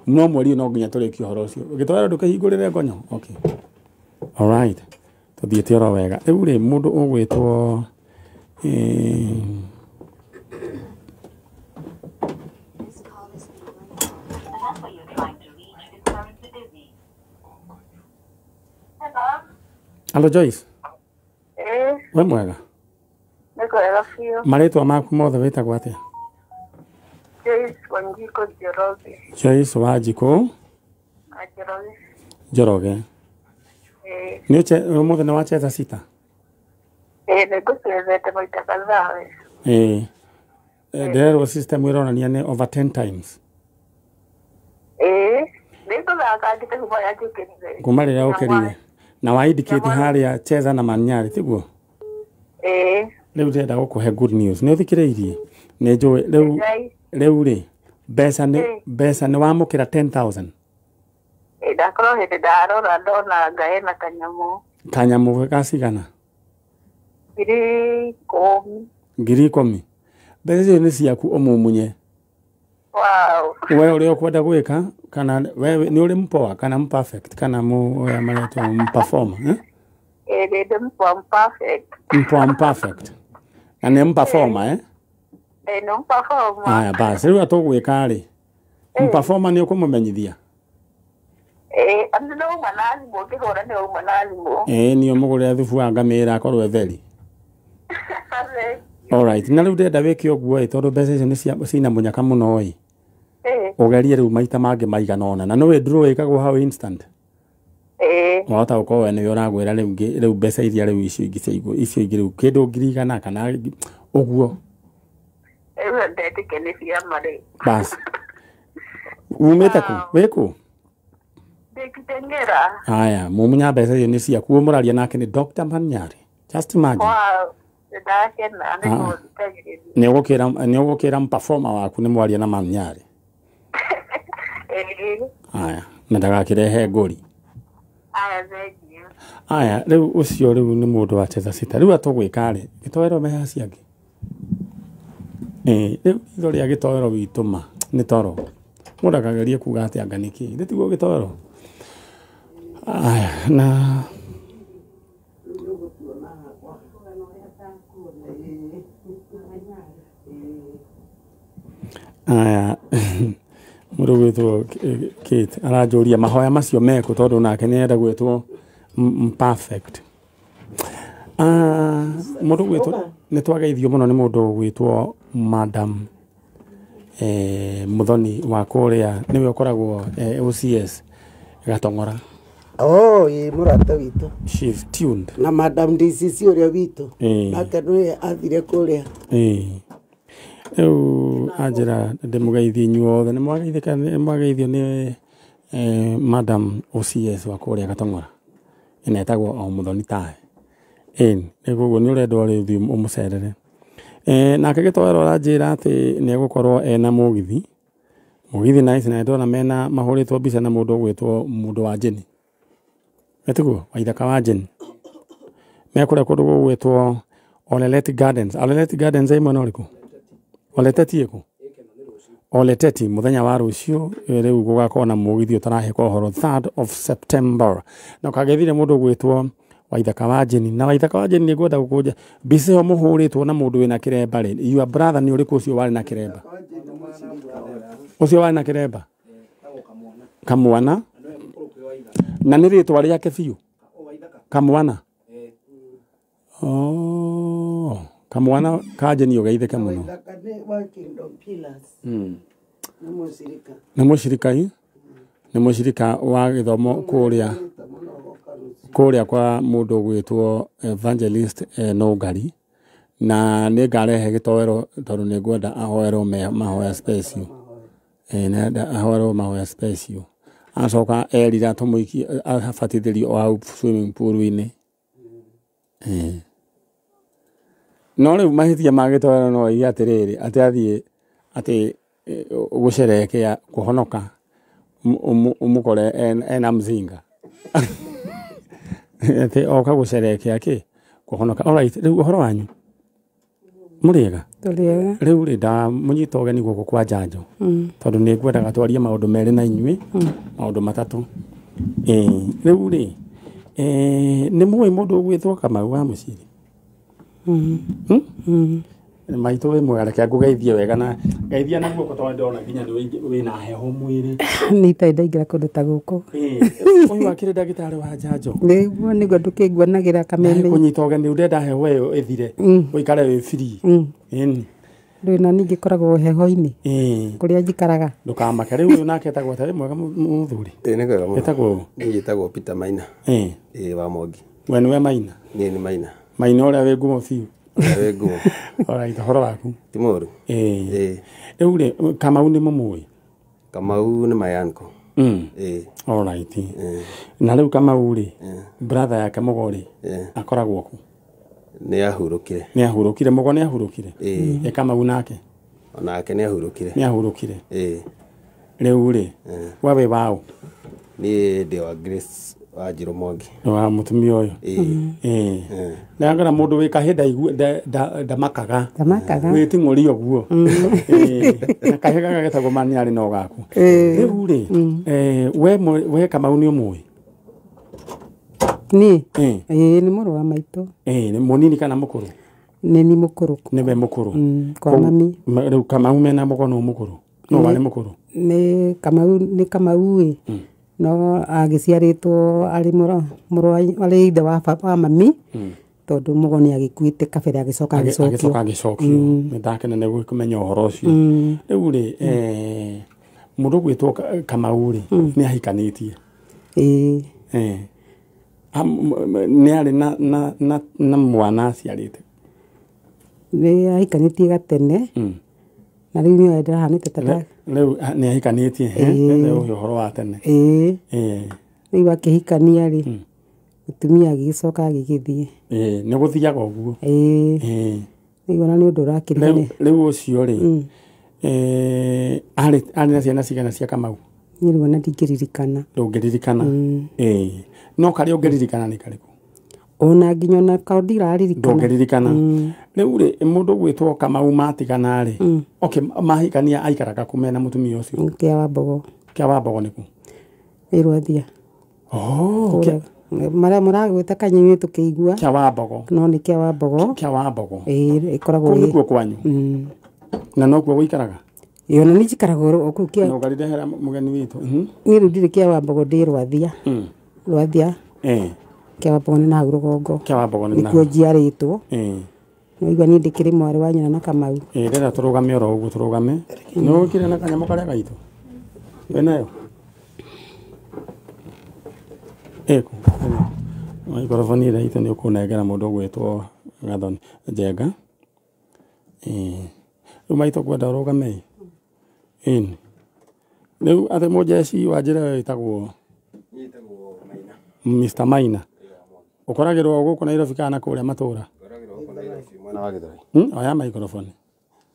no mweri no nginya tũrĩkie ũhoro ũcio ũgĩtwara ndũkĩhingũrĩre Gonyo. Okay. Alright. Tũthiĩte oro wega rĩu rĩ mũndũ ũgwĩtwo Hello Joyce. We mwega? Nĩ kwega biũ. Marĩtwa maku mothe wĩtagwo atĩa? Joyce Wanjikũ Njoroge. Joyce Wanjikũ Njoroge. Njoroge. Nĩ ũmũthĩ nĩ wacheza sita? Nĩ ngũcethete maita kadhaa. Ndĩrerwo system ĩronania nĩ over 10 times. Nĩ ngũthaka ngĩte kuma rĩrĩa njũkĩrire. Kuma rĩrĩa ũkĩrire. Na wa indicate harĩa cheza na Manyarĩ tiguo? Rĩu ndĩrenda gũkũhe good news. Nĩ ũthikĩrĩirie? Nĩ njũĩ rĩu rĩ mbeca nĩ wamũkĩra 10,000. Ndakorwo hĩndĩ ndarora ndona nga hena kanyamũ. Kanyamũ gacigana? 10,000. 10,000. Mbeca icio nĩ ciaku ũmumunye. Wow. We ũrĩa ũkwenda gwĩka kana we nĩ ũrĩ mpoa kana mperfect kana ũrĩa maretwo mperformer eh? Nĩ mpoa mperfect. Mpoa mperfect. Na nĩ mperformer eh? Nĩ mperformer. Aya basi rĩu atũgwĩka rĩ mperformer nĩ ũkũmũmenyithia? Andũ no uma na thimũ ngĩhũra nĩ uma na thimũ. Nĩ ũmũgũrĩra thubu wa ngamĩra akorwo etheri. Alright, na rĩu ndĩrenda wĩke ũguo ĩ tondũ mbeca icio nĩ cina mũnyaka mũno ĩ. Ũgerie rĩu maita mangĩ maigana ũna na nĩũĩ draw ĩkagwo hau instant. Wahota gũkorwo we nĩwe ũragwĩra rĩu mbeca iria rĩu icio ingĩ icio ingĩ rĩu kĩndũ 100,000 kana ũguo. Rĩu ndetĩkia nĩ ciama rĩ. Bas. Umĩte kũ? Wĩ kũ? Ndĩ Ndateng'era. Haya, mumunya mbeca icio nĩ ciaku mũraria nake nĩ Dr. Manyari. Just imagine. Wow, ndakena nĩ gũthikagĩrĩria. Nĩ ũgũkĩra performer waku nĩ mwaria na Manyari. Haya, na ndagakĩrehe ngũri. Aya, thengiũ. Aya, rĩu ũcio rĩu nĩ mũndũ wa cheza sita. Rĩu atũgwĩka rĩ, gĩtoero meha ciangĩ. Rĩu itho rĩa gĩtoero witũ ma nĩ toro. Mũndũ akageria kuga atĩ anga nĩ kĩĩ. Nĩ tiguo gĩtoero? Aya, na aya mũndũ gwĩtwo Kate aranjũria mahoya macio mekũ tondũ nake nĩenda gwĩtwo perfect. Mũndũ gwĩtwo nĩ twageithio mũno nĩ mũndũ gwĩtwo Madam Muthoni wa kũrĩa nĩwe ũkoragwo OCS Gatong'ora. Oh, ĩ mũrata witũ. She's tuned. Na Madam DCC ũrĩa witũ. Nake nĩwe athire kũrĩa. Rĩu anjĩra ndĩmũgeithie inyuothe nĩ mwageithĩka nĩ mwageithio nĩ Madam OCS wa kũrĩa Gatong'ora. Ĩna etagwo o Muthoni tawe. Ĩni, koguo nĩ ũrendwo rĩu thiĩ ũmũcerere. Nake gĩtoero aranjĩra atĩ nĩ egũkorwo ena mũgithi. Mũgithi na ici na ndona mena mahũrĩtwo mbica na mũndũ ũgwĩtwo mũndũ wa Jeni. Etiguo Waithaka wa Jeni. Mekũrĩa kũndũ gũgwĩtwo Olelet Gardens. Olelet Gardens ĩ mwena ũrĩkũ? Oleteti ĩkũ? Oleteti mũthenya wa rũciũ rĩu gũgakorwo na mũgithi ũtarahĩka ũhoro 3rd of September. Na ũkagethire mũndũ ũgwĩtwo Waithaka wa Jeni. Na Waithaka wa Jeni nĩ ngwenda gũkũnja mbica ĩyo mũhũrĩtwo na mũndũ wĩna kĩremba rĩ. Your brother nĩ ũrĩkũ ũcio warĩ na kĩremba? Ũcio warĩ na kĩremba? Kamwana. Na nĩ rĩtwa rĩake biũ? Kamwana. Oh, kamwana ka Jeni ũgeithĩke mũno. Waithaka nĩ wa Kingdom Pillars. Nĩ mũcirika. Nĩ mũcirika ĩ? Nĩ mũcirika wa gĩthomo kũrĩa kwa mũndũ ũgwĩtwo Evangelist Nũngari. Na nĩ ngarehe gĩtoero tondũ nĩ ngwenda ahoerwo mahoya special. Nĩenda ahoerwo mahoya special. Acoka erira tũmũikie abatithĩrio o hau swimming pool-inĩ. No rĩu mahĩtia ma gĩtoero no oige atĩrĩrĩ atĩ athiĩ atĩ gũcerekea kũhonoka ũmũkore ena mzinga. Atĩ oka gũcerekea kĩ kũhonoka. Alright, rĩu ũhoro wanyu mũrĩega? Tũrĩega. Rĩu rĩ ndamũnyita ũgeni gũkũ kwa njanjo tondũ nĩ ngwendaga twarie maũndũ merĩ na inyuĩ, maũndũ matatũ. Rĩu rĩ nĩ mũĩ mũndũ ũgwĩtwo Kamau wa Mũciri? Maitũ wĩ mwega, reke ngũgeithie wega na geithia na guoko tondũ ndĩrona nginya nĩ wĩna heho mwĩrĩ. Nĩ itarĩ ndaingĩra kũndũ ta gũkũ. Ũyũ akĩrĩ ndagĩtarĩ wa njanjo. Nĩguo nĩguo ndũkĩnguanagĩra kameme. Kũnyita ũgeni rĩu ndenda heho ĩyo ĩthire ũikare wĩ free. Ĩni. Ndũĩ na ningĩ ngoragwo heho-inĩ kũrĩa njikaraga. Ndũkamake. Rĩu ũyũ nake etagwo atĩa? Wĩ mwega mũthuri? Nĩ kwega mũno. Etagwo ũ? Niĩ njĩtagwo Peter Maina. Ĩĩ wa Mwangi. We nĩwe Maina? Niĩ nĩ Maina. Maina ũrĩa wĩ ngumo biũ. Ũrĩa wĩ ngumo. Alright, ũhoro waku? Ti mũũru. Rĩu rĩ Kamau nĩ mũmũĩ? Kamau nĩ my uncle. Ĩĩ. Alright. Na rĩu Kamau rĩ, brother yake Mũgo rĩ, akoragwo kũ? Nĩ ahurũkire. Nĩ ahurũkire, Mũgo nĩ ahurũkire? Ĩ Kamau nake? Onake nĩ ahurũkire. Nĩ ahurũkire. Ĩĩ. Rĩu rĩ, we wĩ waũ? Niĩ ndĩ wa Grace wa Njirũ Mwangi. Wa mũtumia ũyũ? Ĩĩ. Ndangara mũndũ wĩ kahĩ ndamakaga. Ndamakaga. Wĩting'ũri ũguo. Na kahĩ gaka getagwo Maniarĩ no gaku. Rĩu rĩ, we Kamau nĩ ũmũĩ? Niĩ? Ĩĩ nĩ mũrũ wa maitũ. Nĩ mũnini kana mũkũrũ? Nĩ ni mũkũrũ. Nĩwe mũkũrũ. Kwa mami. Rĩu Kamau mena mũgo nũ mũkũrũ? Nũ warĩ mũkũrũ? Nĩ Kamau, nĩ Kamau ĩ. No agĩciarĩtwo arĩ mũrũ arĩ ithe wa mami. Tondũ mũgo nĩ agĩkuĩte kabere agĩcoka agĩcokio. Agĩcoka agĩcokio. Nĩ ndakena nĩ kũmenya ũhoro ũcio. Rĩu rĩ, mũndũ ũgwĩtwo Kamau rĩ, nĩ ahikanĩtie? Ĩĩ. Nĩ arĩ na mwana aciarĩte? Nĩ ahikanĩtie gatene. Na rĩu nĩoe ndĩrahanĩte ta Rĩu nĩ ahikanĩtie, rĩu ũhoro wa tene. Ĩĩ. Rĩu akĩhikania rĩ, mũtumia agĩgĩcoka agĩgĩthiĩ. Nĩ gũthiaga ũguo. Rĩu ona nĩ ũndũ ũrakĩrigania. Rĩu ũcio rĩ, arĩ na ciana cigana cia Kamau? Niĩ rĩu ona ndingĩririkana. Ndũngĩririkana. No karĩa ũngĩririkana nĩ karĩkũ? Ona nginya ona kao ndiraririkana. Ndũngĩririkana. Rĩu rĩ, mũndũ ũgwĩtwo Kamau matigana rĩ, okay, mahikania aikaraga kũ mena mũtumia ũcio? Kĩa Wambogo. Kĩa Wambogo nĩ kũ? Nĩ Rwathia. Oh, marĩa mũragwĩta kanyuĩ tũkĩigua. Kĩa Wambogo. No nĩ Kĩa Wambogo. Kĩa Wambogo. Ĩkoragwo kũu nĩkuo kwanyu. Na nokuo gũikaraga? Ĩĩ ona niĩ njikaraga oro kũu kĩa. Nũngarĩrehera mũgeni witũ. Niĩ rĩu ndirĩ Kĩa Wambogo, ndĩ Rwathia. Rwathia. Kĩa Wambogo nĩ na hau rũgongo. Kĩa Wambogo nĩ na. Nĩkuo njiarĩtwo. Nĩwaigua niĩ ndĩkĩrĩ mwarĩ wa nyina na Kamau. Rĩrĩa tũrũgame oro ũguo tũrũgame. Nĩ ũkire na kanyamũ karĩa gaitũ? Wĩnayo? Ĩkũ. Maikroboni ĩrĩa itũ nĩ ũkũnengera mũndũ ũgwĩtwo Gathoni Njenga. Rĩu maitũ ngwenda ũrũgame. Ĩni. Rĩu atĩ mũjeci wa njĩra ĩyo ĩtagwo Mr. Maina. Ũkoragĩrwo gũkũ Nairobi kana kũrĩa matũra? Mwena wa Gĩthũrai. Oya maikroboni.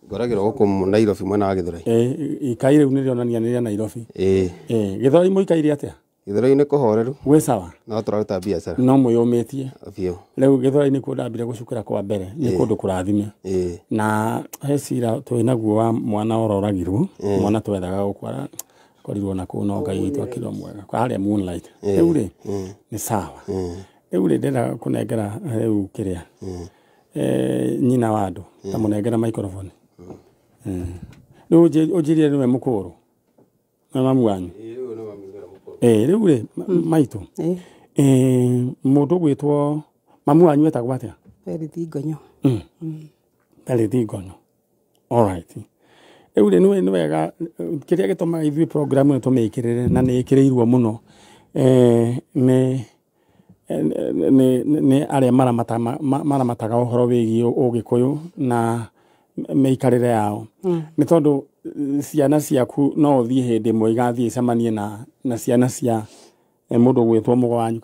Ngoragĩrwo gũkũ Nairobi mwena wa Gĩthũrai. Ikai rĩu nĩrĩonania nĩ rĩa Nairobi. Gĩthũrai mũikaire atĩa? Gĩthũrai nĩ kũhoreru. Gwĩ sawa? No tũraruta biacara. No mwĩyũmĩtie. Biũ. Rĩu Gĩthũrai nĩkuo ndambire gũcukĩra kwa mbere, nĩ kũndũ kũrathime. Na he cira twĩ naguo wa mwana ororagirwo, mwana twethaga gũkũ akorirwo na kũu no Ngai witũ akĩrwo mwega. Harĩa Moonlight. Rĩu rĩ, nĩ sawa. Rĩu rĩ ndĩrenda kũnengera rĩu kĩrĩa. Nyina wa andũ, ta mũnengera microphone. Rĩu ũnjĩrire nĩwe mũkũrũ. Nĩ mamu wanyu. Rĩu rĩ, maitũ. Mũndũ ũgwĩtwo mamu wanyu etagwo atĩa? Berith Ngonyo. Berith Ngonyo. All right. Rĩu rĩ, nĩ wega kĩrĩa gĩtũmaga ithuĩ program ĩno tũmĩkĩrĩre na nĩ ĩkĩrĩirwo mũno nĩ arĩa maramataga ũhoro wĩgiĩ ũgĩkũyũ na mĩikarĩre yao. Nĩ tondũ ciana ciaku no ũthiĩ hĩndĩ ĩmwe igathiĩ icemanie na ciana cia mũndũ ũgwĩtwo Mũgo wanyu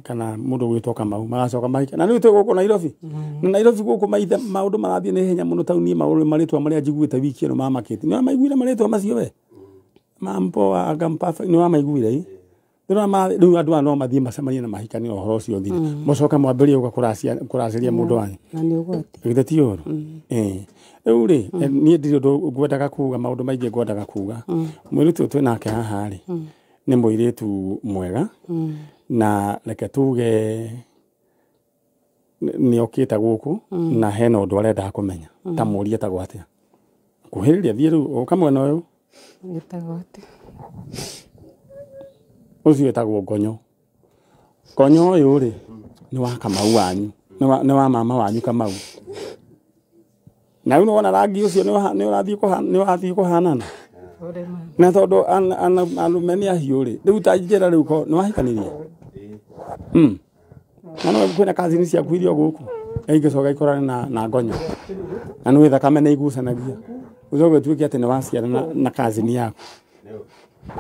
kana mũndũ ũgwĩtwo Kamau magacoka mahika. Na rĩu twĩ gũkũ Nairobi. Na Nairobi gũkũ maithe maũndũ marathiĩ na ihenya mũno taũni maũndũ marĩtwa marĩa njiguĩte wiki ĩno mamakĩte. Nĩ wamaiguire marĩtwa macio we? Mampoa agampa nĩ wamaiguire ĩ? Rĩu andũ aya no mathiĩ macemanie na mahikania ũhoro ũcio ũthire. Mũcoka mwambĩrĩrie gũka kũracĩria mũndũ wanyu. Na nĩ ũgwati. Githĩ ti ũru? Rĩu rĩ, niĩ ndirĩ ũndũ ngwendaga kuga, maũndũ maingĩ ngwendaga kuga. Mũirĩtu ũyũ twĩ nake haha rĩ, nĩ mũirĩtu mwega na reke tuge nĩ okĩte gũkũ na hena ũndũ arendaga kũmenya. Ta mũrie etagwo atĩa? Kuhĩrĩria thiĩ rĩu ũka mwena ũyũ. Etagwo atĩa? Ũcio etagwo Ngonyo. Ngonyo ũyũ rĩ, nĩ wa Kamau wanyu, nĩ wa mama wanyu Kamau. Na rĩu nĩwona rangi ũcio nĩ ũrathiĩ kũhanana. Na tondũ arũme nĩ ahiũ rĩ, rĩu ta njĩra rĩu ko nĩ wahikanirie? Na no kwĩna kazini ciaku iria gũkũ ingĩcoka ikorane na Ngonyo. Na nĩ thakame nĩ igucanagia. Ũcoke ũtuĩke atĩ nĩ waciara na kazini yaku.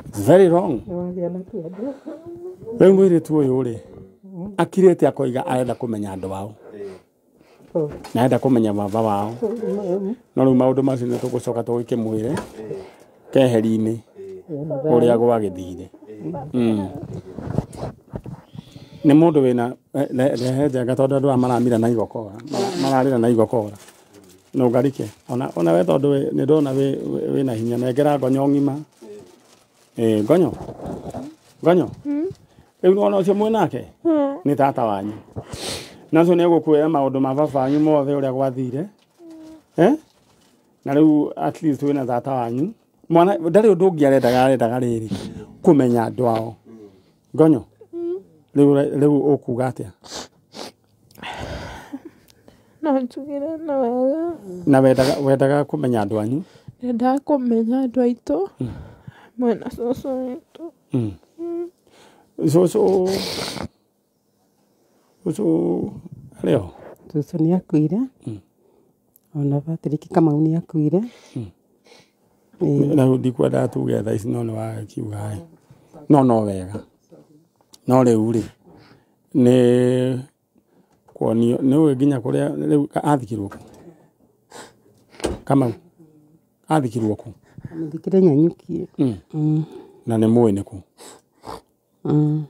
It's very wrong. Rĩu mũirĩtu ũyũ rĩ, akirĩte akoiga arenda kũmenya andũ ao. Na arenda kũmenya baba wao. No rĩu maũndũ macio nĩ tũgũcoka tũgĩkĩmwĩre keheri-inĩ ũrĩa gwagĩthire. Nĩ mũndũ wĩna rehe njenga tondũ andũ aya maramira na igokora, mararĩra na igokora. Nũngarike ona we tondũ nĩ ndona wĩna hinya, nengera Ngonyo ng'ima. Ngonyo. Ngonyo. Rĩu nĩwona ũcio mwĩnake? Nĩ tata wanyu. Na ũcio nĩ egũkwĩra maũndũ ma baba wanyu mothe ũrĩa gwathire. Na rĩu at least wĩna tata wanyu. Mwana ndarĩ ũndũ ũngĩ arendaga rĩrĩ kũmenya andũ ao. Ngonyo. Rĩu ũkuga atĩa? No njugire na wega. Na wendaga kũmenya andũ anyu? Ndendaga kũmenya andũ aitũ. Mwena cũcũ witũ. Cũcũ arĩ ho? Cũcũ nĩ akuire. Ona Patrick Kamau nĩ akuire. Na rĩu ndikwendaga tuge thaa ici no nĩ wakiuga ĩ. No wega. No rĩu rĩ nĩ kuonio nĩ ũĩ nginya kũrĩa rĩu athikirwo kũ Kamau athikirwo kũ? Amũthikire Nyanyuki. Na nĩ mũĩ nĩ kũ?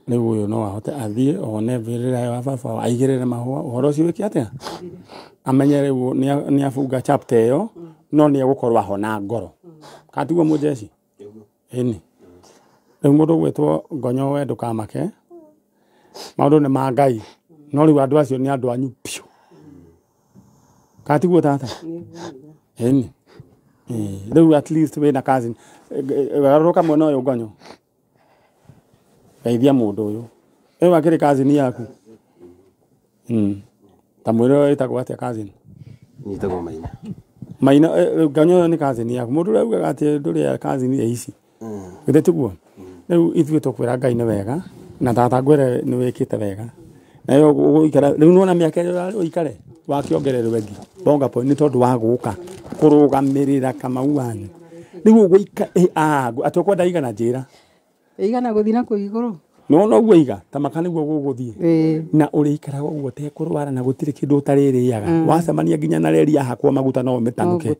Rĩu ũyũ no ahote athiĩ one mbĩrĩra ya baba aigĩrĩre mahũa ũhoro ũcio wĩke atĩa amenye rĩu nĩ abunga chapter ĩyo no nĩ egũkorwo ahona ngoro katiguo mũjeshi ĩni rĩu mũndũ ũgwĩtwo Ngonyo we ndũkamake maũndũ nĩ ma Ngai no rĩu andũ acio nĩ andũ anyu biũ katiguo tata ĩni rĩu at least wĩna cousin garũrũka mwena ũyũ Ngonyo geithia mũndũ ũyũ ĩyo akĩrĩ cousin yaku ta mwĩre ĩtagwo atĩa cousin? Nyitagwo Maina. Maina Ngonyo ũyũ nĩ cousin yaku mũndũ ũrĩa ugaga atĩ ndũrĩ cousin ya ici githĩ tiguo? Rĩu ithuĩ tũkwĩra Ngai nĩ wega na tata ngwĩre nĩ wĩkĩte wega nayo ũgũikara rĩu nĩwona mĩaka ĩrĩa ũrarĩ ũikare wakĩongererwo ĩngĩ bonga point nĩ tondũ wa gũka kũrũgamĩrĩra Kamau wanyu rĩu ũgũikara atĩ ũkwenda igana njĩra igana gũthiĩ na kũu igũrũ nĩwona ũguo iga ta maka nĩguo gũgũthiĩ na ũrĩikaraga ũguo ũtekũrwara na gũtirĩ kĩndũ ũtarĩrĩaga wacemania nginya na reri yahakwo maguta no ũmĩtanuke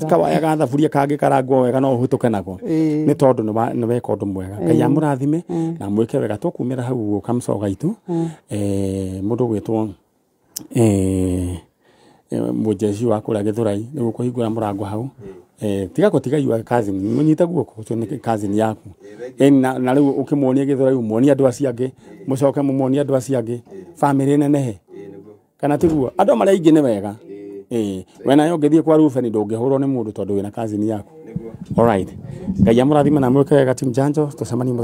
kawaya ga thaburia kangĩkarangwo wega no ũhĩtũke nako nĩ tondũ nĩ weka ũndũ mwega Ngai amũrathime na mwĩke wega tũkumĩra hau ũguo kamũco gaitũ mũndũ ũgwĩtwo mũjeshi wa kũrĩa Gĩthũrai nĩguo kũhingũra mũrango hau tiga gũtiga yua cousin mũnyite guoko ũcio nĩ cousin yaku na rĩu ũkĩmuonia Gĩthũrai ũmuonie andũ acio angĩ mũcoke mũmuonie andũ acio angĩ bamĩrĩ nenehe kana tiguo andũ marĩa aingĩ nĩ wega we nayo ũngĩthiĩ kwa Reuben ndũngĩhũrwo nĩ mũndũ tondũ wĩna cousin yaku. Alright, Ngai amũrathime na mwĩke wega team Janjo tũcemanie.